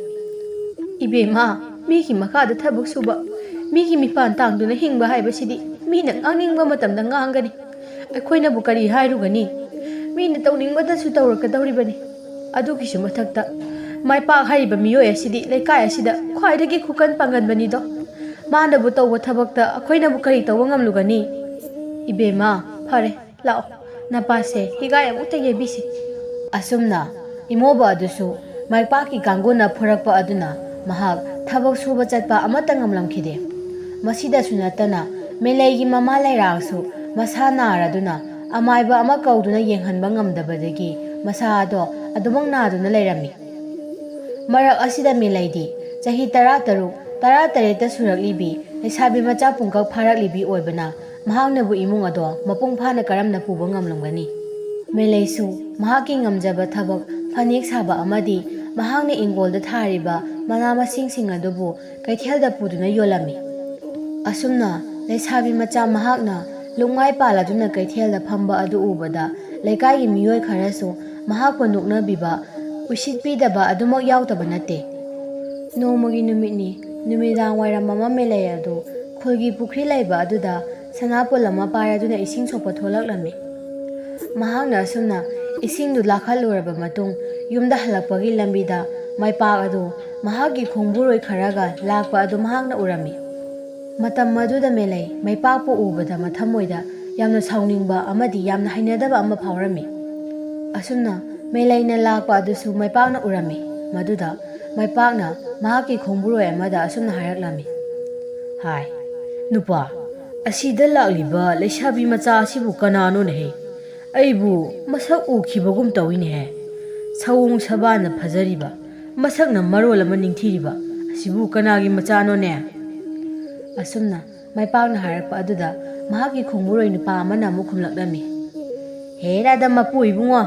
"ꯏꯕꯦꯝꯃ, ꯃꯤꯒꯤ ꯃꯈꯥꯗ ꯊꯕꯛ ꯁꯨꯕ, ꯃꯤꯒꯤ ꯃꯤꯄꯥꯟ ꯇꯥꯡꯗꯨꯅ ꯍꯤꯡꯕ ꯍꯥꯏꯕꯁꯤꯗꯤ ꯃꯤꯅ ꯉꯥꯡꯅꯤꯡꯕ ꯃꯇꯝꯗ ꯉꯥꯡꯒꯅꯤ꯫ ꯑꯩꯈꯣꯏꯅꯕꯨ ꯀꯔꯤ ꯍꯥꯏꯔꯨꯒꯅꯤ? ꯃꯤꯅ ꯇꯧꯅꯤꯡꯕꯗꯁꯨ ꯇꯧꯔꯛꯀꯗꯧꯔꯤꯕꯅꯤ꯫ ꯑꯗꯨꯒꯤꯁꯨ ꯃꯊꯛꯇ ꯃꯥꯏꯄꯥꯛ ꯍꯥꯏꯔꯤꯕ ꯃꯤꯑꯣꯏ ꯑꯁꯤꯗꯤ ꯂꯩꯀꯥꯏ ꯑꯁꯤꯗ ꯈ꯭ꯋꯥꯏꯗꯒꯤ ꯈꯨꯀꯟ ꯄꯥꯡꯒꯟꯕꯅꯤꯗꯣ꯫ ꯃꯥꯅꯕꯨ ꯇꯧꯕ ꯊꯕꯛꯇ ꯑꯩꯈꯣꯏꯅꯕꯨ ꯀꯔꯤ ꯇꯧꯕ ꯉꯝꯂꯨꯒꯅꯤ? ꯏꯕꯦꯝꯃ, ꯐꯔꯦ, ꯂꯥꯛꯑꯣ, ꯅꯄꯥꯁꯦ ꯍꯤꯒꯥꯏ ꯑꯃꯨꯛꯇ ꯌꯩꯕꯤꯁꯤ꯫" ꯑꯁꯨꯝꯅ ꯏꯃꯣꯕ ꯑꯗꯨꯁꯨ ꯃꯥꯏꯄꯥꯛꯀꯤ ꯀꯥꯡꯕꯨꯅ ꯐꯨꯔꯛꯄ ꯑꯗꯨꯅ ꯃꯍꯥꯛ ꯊꯕꯛ ꯁꯨꯕ ꯆꯠꯄ ꯑꯃꯠꯇ ꯉꯝꯂꯝꯈꯤꯗꯦ꯫ ꯃꯁꯤꯗꯁꯨ ꯅꯠꯇꯅ ꯃꯦꯂꯩꯒꯤ ꯃꯃꯥ ꯂꯩꯔꯥꯡꯁꯨ ꯃꯁꯥ ꯅꯥꯔꯗꯨꯅ ꯑꯃꯥꯏꯕ ꯑꯃ ꯀꯧꯗꯨꯅ ꯌꯦꯡꯍꯟꯕ ꯉꯝꯗꯕꯗꯒꯤ ꯃꯁꯥ ꯑꯗꯣ ꯑꯗꯨꯃꯛ ꯅꯥꯗꯨꯅ ꯂꯩꯔꯝꯃꯤ꯫ ꯃꯔꯛ ꯑꯁꯤꯗ ꯃꯦꯂꯩꯗꯤ ꯆꯍꯤ ꯇꯔꯥꯇꯔꯨꯛ, ꯇꯔꯥꯇꯔꯦꯠꯇ ꯁꯨꯔꯛꯂꯤꯕꯤ ꯂꯩꯁꯥꯕꯤ ꯃꯆꯥ ꯄꯨꯡꯀꯛ ꯐꯥꯔꯛꯂꯤꯕꯤ ꯑꯣꯏꯕꯅ ꯃꯍꯥꯛꯅꯕꯨ ꯏꯃꯨꯡ ꯑꯗꯣ ꯃꯄꯨꯡ ꯐꯥꯅ ꯀꯔꯝꯅ ꯄꯨꯕ ꯉꯝꯂꯝꯒꯅꯤ? ꯃꯦꯂꯩꯁꯨ ꯃꯍꯥꯛꯀꯤ ꯉꯝꯖꯕ ꯊꯕꯛ ꯐꯅꯦꯛ ꯁꯥꯕ ꯑꯃꯗꯤ ꯃꯍꯥꯛꯅ ꯏꯪꯒꯣꯜꯗ ꯊꯥꯔꯤꯕ ꯃꯅꯥ ꯃꯁꯤꯡꯁꯤꯡ ꯑꯗꯨꯕꯨ ꯀꯩꯊꯦꯜꯗ ꯄꯨꯗꯨꯅ ꯌꯣꯜꯂꯝꯃꯤ꯫ ꯑꯁꯨꯝꯅ ꯂꯩꯁꯥꯕꯤ ꯃꯆꯥ ꯃꯍꯥꯛꯅ ꯂꯨꯛꯃꯥꯏ ꯄꯥꯜꯂꯗꯨꯅ ꯀꯩꯊꯦꯜꯗ ꯐꯝꯕ ꯑꯗꯨ ꯎꯕꯗ ꯂꯩꯀꯥꯏꯒꯤ ꯃꯤꯑꯣꯏ ꯈꯔꯁꯨ ꯃꯍꯥꯛꯄꯨ ꯅꯣꯛꯅꯕꯤꯕ, ꯎꯁꯤꯠꯄꯤꯗꯕ ꯑꯗꯨꯃꯛ ꯌꯥꯎꯗꯕ ꯅꯠꯇꯦ꯫ ꯅꯣꯡꯃꯒꯤ ꯅꯨꯃꯤꯠꯅꯤ, ꯅꯨꯃꯤꯗꯥꯡ ꯋꯥꯏꯔꯝ ꯑꯃ ꯃꯦꯂꯩ ꯑꯗꯨ ꯈꯨꯜꯒꯤ ꯄꯨꯈ꯭ꯔꯤ ꯂꯩꯕ ꯑꯗꯨꯗ ꯁꯅꯥꯄꯣꯜ ꯑꯃ ꯄꯥꯏꯔꯗꯨꯅ ꯏꯁꯤꯡ ꯁꯣꯛꯄ ꯊꯣꯛꯂꯛꯂꯝꯃꯤ꯫ ꯃꯍꯥꯛꯅ ꯑꯁꯨꯝꯅ ꯏꯁꯤꯡꯗꯨ ꯂꯥꯛꯍꯜꯂꯨꯔꯕ ꯃꯇꯨꯡ, ꯌꯨꯝꯗ ꯍꯜꯂꯛꯄꯒꯤ ꯂꯝꯕꯤꯗ ꯃꯩꯄꯥꯛ ꯑꯗꯨ ꯃꯍꯥꯛꯀꯤ ꯈꯣꯡꯕꯨꯔꯣꯏ ꯈꯔꯒ ꯂꯥꯛꯄ ꯑꯗꯨ ꯃꯍꯥꯛꯅ ꯎꯔꯝꯃꯤ꯫ ꯃꯇꯝ ꯑꯗꯨꯗ ꯃꯦꯂꯩ ꯃꯩꯄꯥꯛꯄꯨ ꯎꯕꯗ ꯃꯊꯃꯣꯏꯗ ꯌꯥꯝꯅ ꯁꯥꯎꯅꯤꯡꯕ ꯑꯃꯗꯤ ꯌꯥꯝꯅ ꯍꯩꯅꯗꯕ ꯑꯃ ꯐꯥꯎꯔꯝꯃꯤ꯫ ꯑꯁꯨꯝꯅ ꯃꯦꯂꯩꯅ ꯂꯥꯛꯄ ꯑꯗꯨꯁꯨ ꯃꯩꯄꯥꯛꯅ ꯎꯔꯝꯃꯤ꯫ ꯃꯗꯨꯗ ꯃꯩꯄꯥꯛꯅ ꯃꯍꯥꯛꯀꯤ ꯈꯣꯡꯕꯨꯔꯣꯏ ꯑꯃꯗ ꯑꯁꯨꯝꯅ ꯍꯥꯏꯔꯛꯂꯝꯃꯤ, "ꯍꯥꯏ, ꯅꯨꯄꯥ, ꯑꯁꯤꯗ ꯂꯥꯛꯂꯤꯕ ꯂꯩꯁꯥꯕꯤ ꯃꯆꯥ ꯑꯁꯤꯕꯨ ꯀꯅꯥꯅꯣꯅꯦꯍꯦ? ꯑꯩꯕꯨ ꯃꯁꯛ ꯎꯈꯤꯕꯒꯨꯝ ꯇꯧꯏꯅꯦꯍꯦ꯫ ꯁꯑꯣꯡ ꯁꯕꯥꯟꯅ ꯐꯖꯔꯤꯕ, ꯃꯁꯛꯅ ꯃꯔꯣꯜ ꯑꯃ ꯅꯤꯡꯊꯤꯔꯤꯕ, ꯑꯁꯤꯕꯨ ꯀꯅꯥꯒꯤ ꯃꯆꯥꯅꯣꯅꯦ?" ꯑꯁꯨꯝꯅ ꯃꯩꯄꯥꯛꯅ ꯍꯥꯏꯔꯛꯄ ꯑꯗꯨꯗ ꯃꯍꯥꯛꯀꯤ ꯈꯣꯡꯕꯨꯔꯣꯏ ꯅꯨꯄꯥ ꯑꯃꯅ ꯑꯃꯨꯛ ꯈꯨꯝꯂꯛꯂꯝꯃꯤ, "ꯍꯦꯔꯥꯗ ꯃꯄꯨ ꯏꯕꯨꯡꯉꯣ,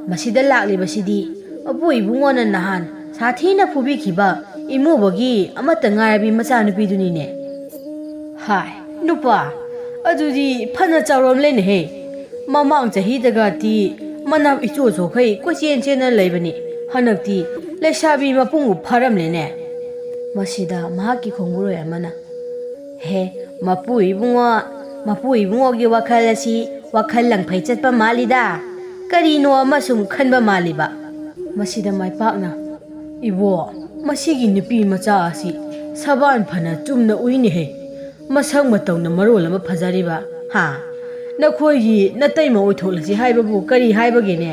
ꯃꯁꯤꯗ ꯂꯥꯛꯂꯤꯕꯁꯤꯗꯤ ꯃꯄꯨ ꯏꯕꯨꯡꯉꯣꯅ ꯅꯍꯥꯟ ꯁꯥꯊꯤꯅ ꯐꯨꯕꯤꯈꯤꯕ ꯏꯃꯨꯕꯒꯤ ꯑꯃꯠꯇ ꯉꯥꯏꯔꯕꯤ ꯃꯆꯥꯅꯨꯄꯤꯗꯨꯅꯤꯅꯦ꯫" "ꯍꯥꯏ, ꯅꯨꯄꯥ, ꯑꯗꯨꯗꯤ ꯐꯅ ꯆꯥꯎꯔꯝꯂꯦꯅꯦꯍꯦ꯫ ꯃꯃꯥꯡ ꯆꯍꯤꯗꯒꯗꯤ ꯃꯅꯥ ꯏꯆꯣ ꯆꯣꯈꯩ ꯀꯣꯏꯆꯦꯟ ꯆꯦꯟꯅ ꯂꯩꯕꯅꯤ꯫ ꯍꯟꯗꯛꯇꯤ ꯂꯩꯁꯥꯕꯤ ꯃꯄꯨꯡꯕꯨ ꯐꯥꯔꯝꯂꯦꯅꯦ꯫" ꯃꯁꯤꯗ ꯃꯍꯥꯛꯀꯤ ꯈꯣꯡꯕꯨꯔꯣꯏ ꯑꯃꯅ, "ꯍꯦ, ꯃꯄꯨ ꯏꯕꯨꯡꯉꯣ, ꯃꯄꯨ ꯏꯕꯨꯡꯉꯣꯒꯤ ꯋꯥꯈꯜ ꯑꯁꯤ ꯋꯥꯈꯜ ꯂꯪꯐꯩ ꯆꯠꯄ ꯃꯥꯜꯂꯤꯗ꯫ ꯀꯔꯤꯅꯣ ꯑꯃꯁꯨꯝ ꯈꯟꯕ ꯃꯥꯜꯂꯤꯕ?" ꯃꯁꯤꯗ ꯃꯩꯄꯥꯛꯅ, "ꯏꯕꯣ, ꯃꯁꯤꯒꯤ ꯅꯨꯄꯤ ꯃꯆꯥ ꯑꯁꯤ ꯁꯕꯥꯟ ꯐꯅ ꯆꯨꯝꯅ ꯎꯏꯅꯦꯍꯦ꯫ ꯃꯁꯛ ꯃꯇꯧꯅ ꯃꯔꯣꯜ ꯑꯃ ꯐꯖꯔꯤꯕ, ꯍꯥ? ꯅꯈꯣꯏꯒꯤ ꯅꯇꯩꯃ ꯑꯣꯏꯊꯣꯛꯂꯁꯤ ꯍꯥꯏꯕꯕꯨ ꯀꯔꯤ ꯍꯥꯏꯕꯒꯦꯅꯦ?"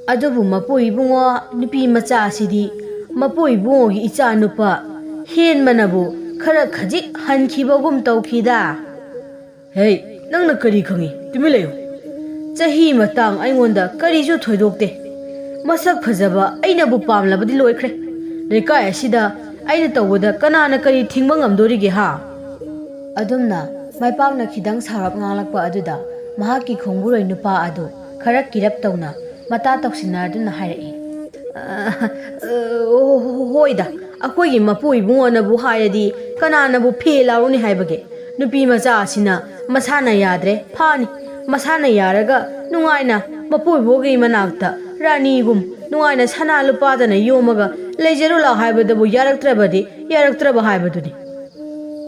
"ꯑꯗꯨꯕꯨ ꯃꯄꯨ ꯏꯕꯨꯡꯉꯣ, ꯅꯨꯄꯤ ꯃꯆꯥ ꯑꯁꯤꯗꯤ ꯃꯄꯨ ꯏꯕꯨꯡꯉꯣꯒꯤ ꯏꯆꯥ ꯅꯨꯄꯥ ꯍꯦꯟꯕꯅꯕꯨ ꯈꯔ ꯈꯖꯤꯛ ꯍꯟꯈꯤꯕꯒꯨꯝ ꯇꯧꯈꯤꯗ꯫" "ꯍꯦ, ꯅꯪꯅ ꯀꯔꯤ ꯈꯪꯉꯤ? ꯇꯨꯃꯤꯟ ꯂꯩꯌꯨ꯫ ꯆꯍꯤ ꯃꯇꯥꯡ ꯑꯩꯉꯣꯟꯗ ꯀꯔꯤꯁꯨ ꯊꯣꯏꯗꯣꯛꯇꯦ꯫ ꯃꯁꯛ ꯐꯖꯕ ꯑꯩꯅꯕꯨ ꯄꯥꯝꯂꯕꯗꯤ ꯂꯣꯏꯈ꯭ꯔꯦ꯫ ꯂꯩꯀꯥꯏ ꯑꯁꯤꯗ ꯑꯩꯅ ꯇꯧꯕꯗ ꯀꯅꯥꯅ ꯀꯔꯤ ꯊꯤꯡꯕ ꯉꯝꯗꯣꯔꯤꯒꯦ, ꯍꯥ?" ꯑꯗꯨꯝꯅ ꯃꯩꯄꯥꯛꯅ ꯈꯤꯇꯪ ꯁꯥꯎꯔꯞ ꯉꯥꯡꯂꯛꯄ ꯑꯗꯨꯗ ꯃꯍꯥꯛꯀꯤ ꯈꯣꯡꯕꯨꯔꯣꯏ ꯅꯨꯄꯥ ꯑꯗꯨ ꯈꯔ ꯀꯤꯔꯞ ꯇꯧꯅ ꯃꯇꯥ ꯇꯧꯁꯤꯟꯅꯗꯨꯅ ꯍꯥꯏꯔꯛꯏ, "ꯑ, ꯑ, ꯑꯣ, ꯍꯣꯏꯗ, ꯑꯩꯈꯣꯏꯒꯤ ꯃꯄꯨ ꯏꯕꯨꯡꯉꯣꯅꯕꯨ ꯍꯥꯏꯔꯗꯤ ꯀꯅꯥꯅꯕꯨ ꯐꯦ ꯂꯥꯎꯔꯨꯅꯤ ꯍꯥꯏꯕꯒꯦ? ꯅꯨꯄꯤ ꯃꯆꯥ ꯑꯁꯤꯅ ꯃꯁꯥꯅ ꯌꯥꯗ꯭ꯔꯦ, ꯐꯥꯅꯤ꯫ ꯃꯁꯥꯅ ꯌꯥꯔꯒ ꯅꯨꯡꯉꯥꯏꯅ ꯃꯄꯨ ꯏꯕꯣꯒꯤ ꯃꯅꯥꯛꯇ ꯔꯥꯅꯤꯒꯨꯝ ꯅꯨꯡꯉꯥꯏꯅ ꯁꯅꯥ ꯂꯨꯄꯥꯗꯅ ꯌꯣꯝꯃꯒ ꯂꯩꯖꯔꯨ ꯂꯥꯎ ꯍꯥꯏꯕꯗꯕꯨ ꯌꯥꯔꯛꯇ꯭ꯔꯕꯗꯤ ꯌꯥꯔꯛꯇ꯭ꯔꯕ ꯍꯥꯏꯕꯗꯨꯅꯤ꯫"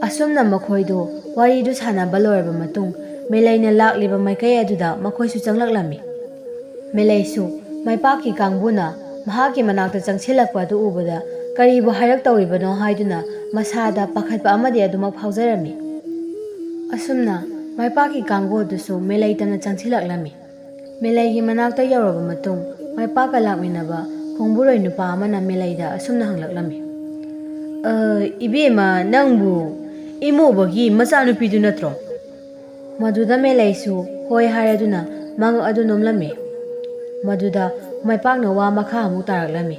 ꯑꯁꯨꯝꯅ ꯃꯈꯣꯏꯗꯨ ꯋꯥꯔꯤꯗꯨ ꯁꯥꯟꯅꯕ ꯂꯣꯏꯔꯕ ꯃꯇꯨꯡ, ꯃꯦꯂꯩꯅ ꯂꯥꯛꯂꯤꯕ ꯃꯥꯏꯀꯩ ꯑꯗꯨꯗ ꯃꯈꯣꯏꯁꯨ ꯆꯪꯂꯛꯂꯝꯃꯤ꯫ ꯃꯦꯂꯩꯁꯨ ꯃꯥꯏꯄꯥꯛꯀꯤ ꯀꯥꯡꯕꯨꯅ ꯃꯍꯥꯛꯀꯤ ꯃꯅꯥꯛꯇ ꯆꯪꯁꯤꯜꯂꯛꯄ ꯑꯗꯨ ꯎꯕꯗ ꯀꯔꯤꯕꯨ ꯍꯥꯏꯔꯛꯇꯧꯔꯤꯕꯅꯣ ꯍꯥꯏꯗꯨꯅ ꯃꯁꯥꯗ ꯄꯥꯈꯠꯄ ꯑꯃꯗꯤ ꯑꯗꯨꯃꯛ ꯐꯥꯎꯖꯔꯝꯃꯤ꯫ ꯑꯁꯨꯝꯅ ꯃꯥꯏꯄꯥꯛꯀꯤ ꯀꯥꯡꯕꯨ ꯑꯗꯨꯁꯨ ꯃꯦꯂꯩ ꯇꯝꯅ ꯆꯪꯁꯤꯜꯂꯛꯂꯝꯃꯤ꯫ ꯃꯦꯂꯩꯒꯤ ꯃꯅꯥꯛꯇ ꯌꯧꯔꯕ ꯃꯇꯨꯡ, ꯃꯥꯏꯄꯥꯛꯀ ꯂꯥꯛꯃꯤꯟꯅꯕ ꯈꯣꯡꯕꯨꯔꯣꯏ ꯅꯨꯄꯥ ꯑꯃꯅ ꯃꯦꯂꯩꯗ ꯑꯁꯨꯝꯅ ꯍꯪꯂꯛꯂꯝꯃꯤ, "ꯑ, ꯏꯕꯦꯝꯃ, ꯅꯪꯕꯨ ꯏꯃꯣꯕꯒꯤ ꯃꯆꯥꯅꯨꯄꯤꯗꯨ ꯅꯠꯇ꯭ꯔꯣ?" ꯃꯗꯨꯗ ꯃꯦꯂꯩꯁꯨ ꯍꯣꯏ ꯍꯥꯏꯔꯗꯨꯅ ꯃꯉꯛ ꯑꯗꯨ ꯅꯣꯝꯂꯝꯃꯤ꯫ ꯃꯗꯨꯗ ꯃꯥꯏꯄꯥꯛꯅ ꯋꯥ ꯃꯈꯥ ꯑꯃꯨꯛ ꯇꯥꯔꯛꯂꯝꯃꯤ,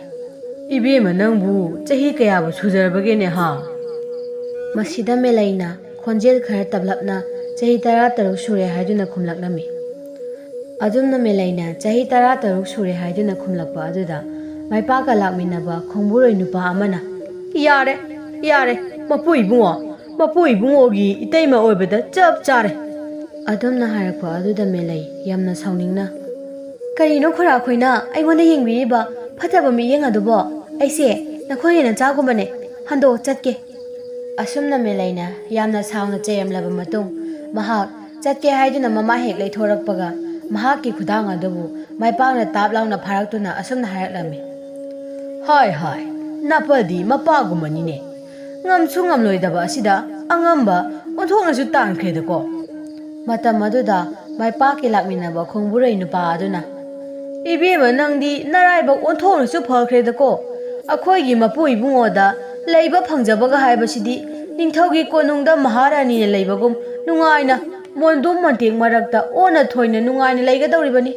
"ꯏꯕꯦꯝꯃ, ꯅꯪꯕꯨ ꯆꯍꯤ ꯀꯌꯥꯕꯨ ꯁꯨꯖꯔꯕꯒꯦꯅꯦ, ꯍꯥ?" ꯃꯁꯤꯗ ꯃꯦꯂꯩꯅ ꯈꯣꯟꯖꯦꯜ ꯈꯔ ꯇꯞꯂꯞꯅ, "ꯆꯍꯤ ꯇꯔꯥ ꯇꯔꯨꯛ ꯁꯨꯔꯦ" ꯍꯥꯏꯗꯨꯅ ꯈꯨꯝꯂꯛꯂꯝꯃꯤ꯫ ꯑꯗꯨꯝꯅ ꯃꯦꯂꯩꯅ "ꯆꯍꯤ ꯇꯔꯥ ꯇꯔꯨꯛ ꯁꯨꯔꯦ" ꯍꯥꯏꯗꯨꯅ ꯈꯨꯝꯂꯛꯄ ꯑꯗꯨꯗ, ꯃꯥꯏꯄꯥꯛꯀ ꯂꯥꯛꯃꯤꯟꯅꯕ ꯈꯣꯡꯕꯨꯔꯣꯏ ꯅꯨꯄꯥ ꯑꯃꯅ, "ꯌꯥꯔꯦ, ꯌꯥꯔꯦ, ꯃꯄꯨ ꯏꯕꯨꯡꯉꯣ, ꯃꯄꯨ ꯏꯕꯨꯡꯉꯣꯒꯤ ꯏꯇꯩꯃ ꯑꯣꯏꯕꯗ ꯆꯞ ꯆꯥꯔꯦ" ꯑꯗꯨꯝꯅ ꯍꯥꯏꯔꯛꯄ ꯑꯗꯨꯗ ꯃꯦꯂꯩ ꯌꯥꯝꯅ ꯁꯥꯎꯅꯤꯡꯅ, "ꯀꯔꯤꯅꯣ ꯈꯨꯔꯥꯈꯣꯏꯅ ꯑꯩꯉꯣꯟꯗ ꯌꯦꯡꯕꯤꯔꯤꯕ ꯐꯠꯇꯕ ꯃꯤꯠꯌꯦꯡ ꯑꯗꯨꯕꯣ? ꯑꯩꯁꯦ ꯅꯈꯣꯏꯒꯤ ꯅꯆꯥꯒꯨꯝꯕꯅꯦ, ꯍꯟꯗꯣꯛ, ꯆꯠꯀꯦ"꯫ ꯑꯁꯨꯝꯅ ꯃꯦꯂꯩꯅ ꯌꯥꯝꯅ ꯁꯥꯎꯅ ꯆꯩꯔꯝꯂꯕ ꯃꯇꯨꯡ, ꯃꯍꯥꯛ ꯆꯠꯀꯦ ꯍꯥꯏꯗꯨꯅ ꯃꯃꯥ ꯍꯦꯛ ꯂꯩꯊꯣꯔꯛꯄꯒ, ꯃꯍꯥꯛꯀꯤ ꯈꯨꯗꯥꯡ ꯑꯗꯨꯕꯨ ꯃꯥꯏꯄꯥꯛꯅ ꯇꯥꯞ ꯂꯥꯎꯅ ꯐꯥꯔꯛꯇꯨꯅ ꯑꯁꯨꯝꯅ ꯍꯥꯏꯔꯛꯂꯝꯃꯤ, "ꯍꯥꯏ ꯍꯥꯏ, ꯅꯥꯄꯜꯗꯤ ꯃꯄꯥꯒꯨꯝꯕꯅꯤꯅꯦ꯫ ꯉꯝꯁꯨ ꯉꯝꯂꯣꯏꯗꯕ ꯑꯁꯤꯗ ꯑꯉꯝꯕ ꯑꯣꯟꯊꯣꯛꯅꯁꯨ ꯇꯥꯟꯈ꯭ꯔꯦꯗꯀꯣ"꯫ ꯃꯇꯝ ꯑꯗꯨꯗ ꯃꯥꯏꯄꯥꯛꯀꯤ ꯂꯥꯛꯃꯤꯟꯅꯕ ꯈꯣꯡꯕꯨꯔꯩ ꯅꯨꯄꯥ ꯑꯗꯨꯅ, "ꯏꯕꯦꯝꯃ, ꯅꯪꯗꯤ ꯅꯔꯥꯏꯕꯛ ꯑꯣꯟꯊꯣꯛꯅꯁꯨ ꯐꯈ꯭ꯔꯦꯗꯀꯣ꯫ ꯑꯩꯈꯣꯏꯒꯤ ꯃꯄꯨ ꯏꯕꯨꯡꯉꯣꯗ ꯂꯩꯕ ꯐꯪꯖꯕꯒ ꯍꯥꯏꯕꯁꯤꯗꯤ ꯅꯤꯡꯊꯧꯒꯤ ꯀꯣꯅꯨꯡꯗ ꯃꯍꯥꯔꯥꯅꯤꯅ ꯂꯩꯕꯒꯨꯝ ꯅꯨꯡꯉꯥꯏꯅ ꯃꯣꯟꯗꯨꯝ ꯃꯣꯟꯇꯦꯛ ꯃꯔꯛꯇ ꯑꯣꯟꯅ ꯊꯣꯏꯅ ꯅꯨꯡꯉꯥꯏꯅ ꯂꯩꯒꯗꯧꯔꯤꯕꯅꯤ꯫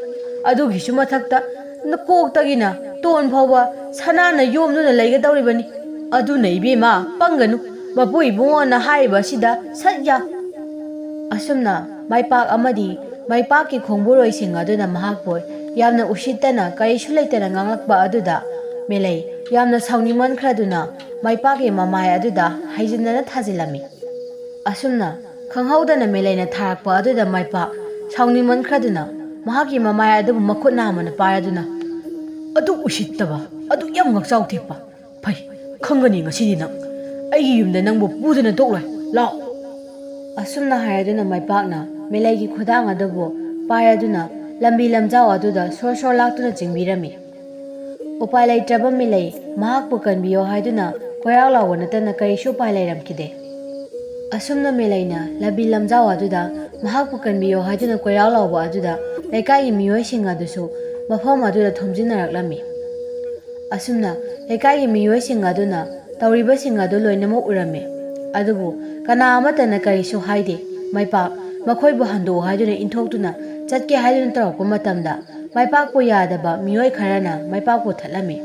ꯑꯗꯨꯒꯤꯁꯨ ꯃꯊꯛꯇ ꯀꯣꯛꯇꯒꯤꯅ ꯇꯣꯟ ꯐꯥꯎꯕ ꯁꯅꯥꯅ ꯌꯣꯝꯗꯨꯅ ꯂꯩꯒꯗꯧꯔꯤꯕꯅꯤ꯫ ꯑꯗꯨꯅ ꯏꯕꯦꯝꯃ, ꯄꯪꯒꯅꯨ, ꯃꯄꯨ ꯏꯕꯨꯡꯉꯣꯅ ꯍꯥꯏꯔꯤꯕ ꯑꯁꯤꯗ ꯁꯠ ꯌꯥ"꯫ ꯑꯁꯨꯝꯅ ꯃꯥꯏꯄꯥꯛ ꯑꯃꯗꯤ ꯃꯥꯏꯄꯥꯛꯀꯤ ꯈꯣꯡꯕꯨꯔꯣꯏꯁꯤꯡ ꯑꯗꯨꯅ ꯃꯍꯥꯛꯄꯨ ꯌꯥꯝꯅ ꯎꯁꯤꯠꯇꯅ ꯀꯔꯤꯁꯨ ꯂꯩꯇꯅ ꯉꯥꯡꯂꯛꯄ ꯑꯗꯨꯗ ꯃꯦꯂꯩ ꯌꯥꯝꯅ ꯁꯥꯎꯅꯤꯡꯃꯟꯈ꯭ꯔꯗꯨꯅ ꯃꯥꯏꯄꯥꯛꯀꯤ ꯃꯃꯥꯏ ꯑꯗꯨꯗ ꯍꯥꯏꯖꯤꯟꯅꯅ ꯊꯥꯖꯤꯜꯂꯝꯃꯤ꯫ ꯑꯁꯨꯝꯅ ꯈꯪꯍꯧꯗꯅ ꯃꯦꯂꯩꯅ ꯊꯥꯔꯛꯄ ꯑꯗꯨꯗ ꯃꯥꯏꯄꯥꯛ ꯁꯥꯎꯅꯤꯡꯃꯟꯈ꯭ꯔꯗꯨꯅ ꯃꯍꯥꯛꯀꯤ ꯃꯃꯥꯏ ꯑꯗꯨꯕꯨ ꯃꯈꯨꯠ ꯅꯥꯝꯃꯅ ꯄꯥꯏꯔꯗꯨꯅ, "ꯑꯗꯨ ꯎꯁꯤꯠꯇꯕ, ꯑꯗꯨ ꯌꯥꯝ ꯉꯛꯆꯥꯎ ꯊꯦꯛꯄ꯫ ꯐꯩ, ꯈꯪꯒꯅꯤ ꯉꯁꯤꯗꯤ ꯅꯪ꯫ ꯑꯩꯒꯤ ꯌꯨꯝꯗ ꯅꯪꯕꯨ ꯄꯨꯗꯅ ꯇꯣꯛꯂꯣꯏ"꯫ ꯂꯥꯛꯑꯣ!" ꯑꯁꯨꯝꯅ ꯍꯥꯏꯔꯗꯨꯅ ꯃꯥꯏꯄꯥꯛꯅ ꯃꯦꯂꯩꯒꯤ ꯈꯨꯗꯥꯡ ꯑꯗꯨꯕꯨ ꯄꯥꯏꯔꯗꯨꯅ ꯂꯝꯕꯤ ꯂꯝꯖꯥꯎ ꯑꯗꯨꯗ ꯁꯣꯔ ꯁꯣꯔ ꯂꯥꯛꯇꯨꯅ ꯆꯤꯡꯕꯤꯔꯝꯃꯤ꯫ ꯎꯄꯥꯏ ꯂꯩꯇ꯭ꯔꯕ ꯃꯦꯂꯩ ꯃꯍꯥꯛꯄꯨ ꯀꯟꯕꯤꯌꯣ ꯍꯥꯏꯗꯨꯅ ꯀꯣꯏꯔꯥꯎ ꯂꯥꯎꯕ ꯅꯠꯇꯅ ꯀꯔꯤꯁꯨ ꯎꯄꯥꯏ ꯂꯩꯔꯝꯈꯤꯗꯦ꯫ ꯑꯁꯨꯝꯅ ꯃꯦꯂꯩꯅ ꯂꯝꯕꯤ ꯂꯝꯖꯥꯎ ꯑꯗꯨꯗ ꯃꯍꯥꯛꯄꯨ ꯀꯟꯕꯤꯌꯣ ꯍꯥꯏꯗꯨꯅ ꯀꯣꯏꯔꯥꯎ ꯂꯥꯎꯕ ꯑꯗꯨꯗ ꯂꯩꯀꯥꯏꯒꯤ ꯃꯤꯑꯣꯏꯁꯤꯡ ꯑꯗꯨꯁꯨ ꯃꯐꯝ ꯑꯗꯨꯗ ꯊꯣꯝꯖꯤꯟꯅꯔꯛꯂꯝꯃꯤ꯫ ꯑꯁꯨꯝꯅ ꯂꯩꯀꯥꯏꯒꯤ ꯃꯤꯑꯣꯏꯁꯤꯡ ꯑꯗꯨꯅ ꯇꯧꯔꯤꯕꯁꯤꯡ ꯑꯗꯨ ꯂꯣꯏꯅꯃꯛ ꯎꯔꯝꯃꯤ꯫ ꯑꯗꯨꯕꯨ ꯀꯅꯥ ꯑꯃꯠꯇꯅ ꯀꯔꯤꯁꯨ ꯍꯥꯏꯗꯦ꯫ ꯃꯥꯏꯄꯥꯛ ꯃꯈꯣꯏꯕꯨ ꯍꯟꯗꯣꯛꯎ ꯍꯥꯏꯗꯨꯅ ꯏꯟꯊꯣꯛꯇꯨꯅ ꯆꯠꯀꯦ ꯍꯥꯏꯗꯨꯅ ꯇꯧꯔꯛꯄ ꯃꯇꯝꯗ ꯃꯥꯏꯄꯥꯛꯄꯨ ꯌꯥꯗꯕ ꯃꯤꯑꯣꯏ ꯈꯔꯅ ꯃꯥꯏꯄꯥꯛꯄꯨ ꯊꯠꯂꯝꯃꯤ꯫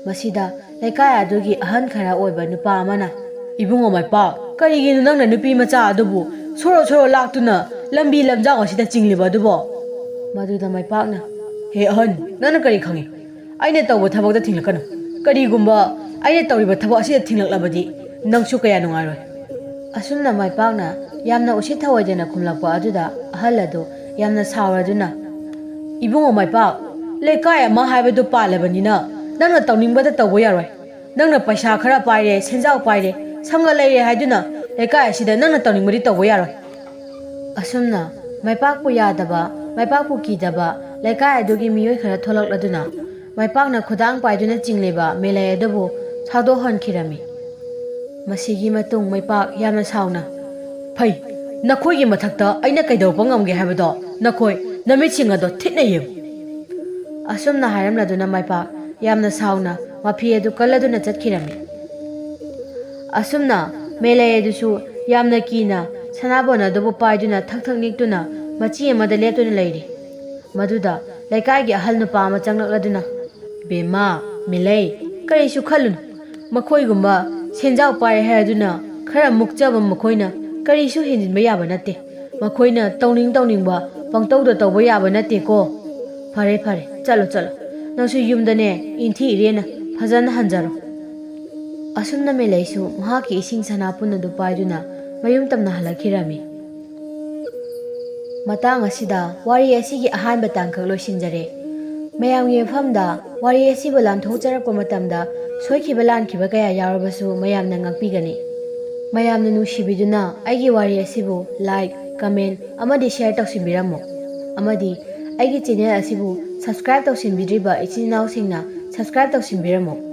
ꯃꯁꯤꯗ ꯂꯩꯀꯥꯏ ꯑꯗꯨꯒꯤ ꯑꯍꯟ ꯈꯔ ꯑꯣꯏꯕ ꯅꯨꯄꯥ ꯑꯃꯅ, "ꯏꯕꯨꯡꯉꯣ ꯃꯥꯏꯄꯥꯛ, ꯀꯔꯤꯒꯤꯅꯣ ꯅꯪꯅ ꯅꯨꯄꯤ ꯃꯆꯥ ꯑꯗꯨꯕꯨ ꯁꯣꯔꯣ ꯁꯣꯔꯣ ꯂꯥꯛꯇꯨꯅ ꯂꯝꯕꯤ ꯂꯝꯖꯥꯎ ꯑꯁꯤꯗ ꯆꯤꯡꯂꯤꯕ ꯑꯗꯨꯕꯣ?" ꯃꯗꯨꯗ ꯃꯥꯏꯄꯥꯛꯅ, "ꯍꯦ ꯑꯍꯟ, ꯅꯪꯅ ꯀꯔꯤ ꯈꯪꯉꯤ? ꯑꯩꯅ ꯇꯧꯕ ꯊꯕꯛꯇ ꯊꯤꯡꯂꯛꯀꯅꯨ꯫ ꯀꯔꯤꯒꯨꯝꯕ ꯑꯩꯅ ꯇꯧꯔꯤꯕ ꯊꯕꯛ ꯑꯁꯤꯗ ꯊꯤꯡꯂꯛꯂꯕꯗꯤ ꯅꯪꯁꯨ ꯀꯌꯥ ꯅꯨꯡꯉꯥꯏꯔꯣꯏ꯫" ꯑꯁꯨꯝꯅ ꯃꯥꯏꯄꯥꯛꯅ ꯌꯥꯝꯅ ꯎꯁꯤꯠ ꯊꯑꯣꯏꯗꯅ ꯈꯨꯝꯂꯛꯄ ꯑꯗꯨꯗ ꯑꯍꯜ ꯑꯗꯨ ꯌꯥꯝꯅ ꯁꯥꯎꯔꯗꯨꯅ, "ꯏꯕꯨꯡꯉꯣ ꯃꯥꯏꯄꯥꯛ, ꯂꯩꯀꯥꯏ ꯑꯃ ꯍꯥꯏꯕꯗꯨ ꯄꯥꯜꯂꯕꯅꯤꯅ ꯅꯪꯅ ꯇꯧꯅꯤꯡꯕꯗ ꯇꯧꯕ ꯌꯥꯔꯣꯏ꯫ ꯅꯪꯅ ꯄꯩꯁꯥ ꯈꯔ ꯄꯥꯏꯔꯦ, ꯁꯦꯟꯖꯥꯎ ꯄꯥꯏꯔꯦ, ꯁꯪꯒ ꯂꯩꯔꯦ ꯍꯥꯏꯗꯨꯅ ꯂꯩꯀꯥꯏ ꯑꯁꯤꯗ ꯅꯪꯅ ꯇꯧꯅꯤꯡꯕꯗꯤ ꯇꯧꯕ ꯌꯥꯔꯣꯏ꯫" ꯑꯁꯨꯝꯅ ꯃꯥꯏꯄꯥꯛꯄꯨ ꯌꯥꯗꯕ, ꯃꯥꯏꯄꯥꯛꯄꯨ ꯀꯤꯗꯕ ꯂꯩꯀꯥꯏ ꯑꯗꯨꯒꯤ ꯃꯤꯑꯣꯏ ꯈꯔ ꯊꯣꯛꯂꯛꯂꯗꯨꯅ ꯃꯥꯏꯄꯥꯛꯅ ꯈꯨꯗꯥꯡ ꯄꯥꯏꯗꯨꯅ ꯆꯤꯡꯂꯤꯕ ꯃꯦꯂꯩ ꯑꯗꯨꯕꯨ ꯁꯥꯎꯗꯣꯛꯍꯟꯈꯤꯔꯝꯃꯤ꯫ ꯃꯁꯤꯒꯤ ꯃꯇꯨꯡ ꯃꯥꯏꯄꯥꯛ ꯌꯥꯝꯅ ꯁꯥꯎꯅ, "ꯐꯩ, ꯅꯈꯣꯏꯒꯤ ꯃꯊꯛꯇ ꯑꯩꯅ ꯀꯩꯗꯧꯔꯛꯄ ꯉꯝꯒꯦ ꯍꯥꯏꯕꯗꯣ ꯅꯈꯣꯏ ꯅꯃꯤꯠꯁꯤꯡ ꯑꯗꯣ ꯊꯤꯠꯅ ꯌꯦꯡꯉꯨ꯫" ꯑꯁꯨꯝꯅ ꯍꯥꯏꯔꯝꯂꯗꯨꯅ ꯃꯥꯏꯄꯥꯛ ꯌꯥꯝꯅ ꯁꯥꯎꯅ ꯃꯐꯤ ꯑꯗꯨ ꯀꯜꯂꯗꯨꯅ ꯆꯠꯈꯤꯔꯝꯃꯤ꯫ ꯑꯁꯨꯝꯅ ꯃꯦꯂꯩ ꯑꯗꯨꯁꯨ ꯌꯥꯝꯅ ꯀꯤꯅ ꯁꯅꯥꯕꯣꯟ ꯑꯗꯨꯕꯨ ꯄꯥꯏꯗꯨꯅ ꯊꯛ ꯊꯛ ꯅꯤꯛꯇꯨꯅ ꯃꯆꯤ ꯑꯃꯗ ꯂꯦꯞꯇꯨꯅ ꯂꯩꯔꯤ꯫ ꯃꯗꯨꯗ ꯂꯩꯀꯥꯏꯒꯤ ꯑꯍꯜ ꯅꯨꯄꯥ ꯑꯃ ꯆꯪꯂꯛꯂꯗꯨꯅ, "ꯕꯦꯝꯃ, ꯃꯦꯂꯩ, ꯀꯔꯤꯁꯨ ꯈꯜꯂꯨꯅꯨ꯫ ꯃꯈꯣꯏꯒꯨꯝꯕ ꯁꯦꯟꯖꯥꯎ ꯄꯥꯏꯔꯦ ꯍꯥꯏꯔꯗꯨꯅ ꯈꯔ ꯃꯨꯛꯆꯕ ꯃꯈꯣꯏꯅ ꯀꯔꯤꯁꯨ ꯍꯦꯟꯖꯤꯟꯕ ꯌꯥꯕ ꯅꯠꯇꯦ꯫ ꯃꯈꯣꯏꯅ ꯇꯧꯅꯤꯡ ꯇꯧꯅꯤꯡꯕ ꯄꯪꯇꯧꯗ ꯇꯧꯕ ꯌꯥꯕ ꯅꯠꯇꯦꯀꯣ꯫ ꯐꯔꯦ, ꯐꯔꯦ, ꯆꯠꯂꯣ, ꯆꯠꯂꯣ꯫ ꯅꯪꯁꯨ ꯌꯨꯝꯗꯅꯦ ꯏꯟꯊꯤ ꯏꯔꯦꯟꯅ ꯐꯖꯅ ꯍꯟꯖꯔꯣ꯫" ꯑꯁꯨꯝꯅ ꯃꯦꯂꯩꯁꯨ ꯃꯍꯥꯛꯀꯤ ꯏꯁꯤꯡ ꯁꯅꯥꯄꯨꯟ ꯑꯗꯨ ꯄꯥꯏꯗꯨꯅ ꯃꯌꯨꯝ ꯇꯝꯅ ꯍꯜꯂꯛꯈꯤꯔꯝꯃꯤ꯫ ꯃꯇꯥꯡ ꯑꯁꯤꯗ ꯋꯥꯔꯤ ꯑꯁꯤꯒꯤ ꯑꯍꯥꯟꯕ ꯇꯥꯡꯀꯛ ꯂꯣꯏꯁꯤꯟꯖꯔꯦ꯫ ꯃꯌꯥꯝꯒꯤ ꯃꯐꯝꯗ ꯋꯥꯔꯤ ꯑꯁꯤꯕꯨ ꯂꯥꯟꯊꯣꯛꯆꯔꯛꯄ ꯃꯇꯝꯗ ꯁꯣꯏꯈꯤꯕ ꯂꯥꯟꯈꯤꯕ ꯀꯌꯥ ꯌꯥꯎꯔꯕꯁꯨ ꯃꯌꯥꯝꯅ ꯉꯥꯛꯄꯤꯒꯅꯤ꯫ ꯃꯌꯥꯝꯅ ꯅꯨꯡꯁꯤꯕꯤꯗꯨꯅ ꯑꯩꯒꯤ ꯋꯥꯔꯤ ꯑꯁꯤꯕꯨ like, comment ꯑꯃꯗꯤ share ꯇꯧꯁꯤꯟꯕꯤꯔꯝꯃꯨ꯫ ꯑꯃꯗꯤ ꯑꯩꯒꯤ channel ꯑꯁꯤꯕꯨ subscribe ꯇꯧꯁꯤꯟꯕꯤꯗ꯭ꯔꯤꯕ ꯏꯆꯤꯟ ꯏꯅꯥꯎꯁꯤꯡꯅ subscribe ꯇꯧꯁꯤꯟꯕꯤꯔꯝꯃꯨ꯫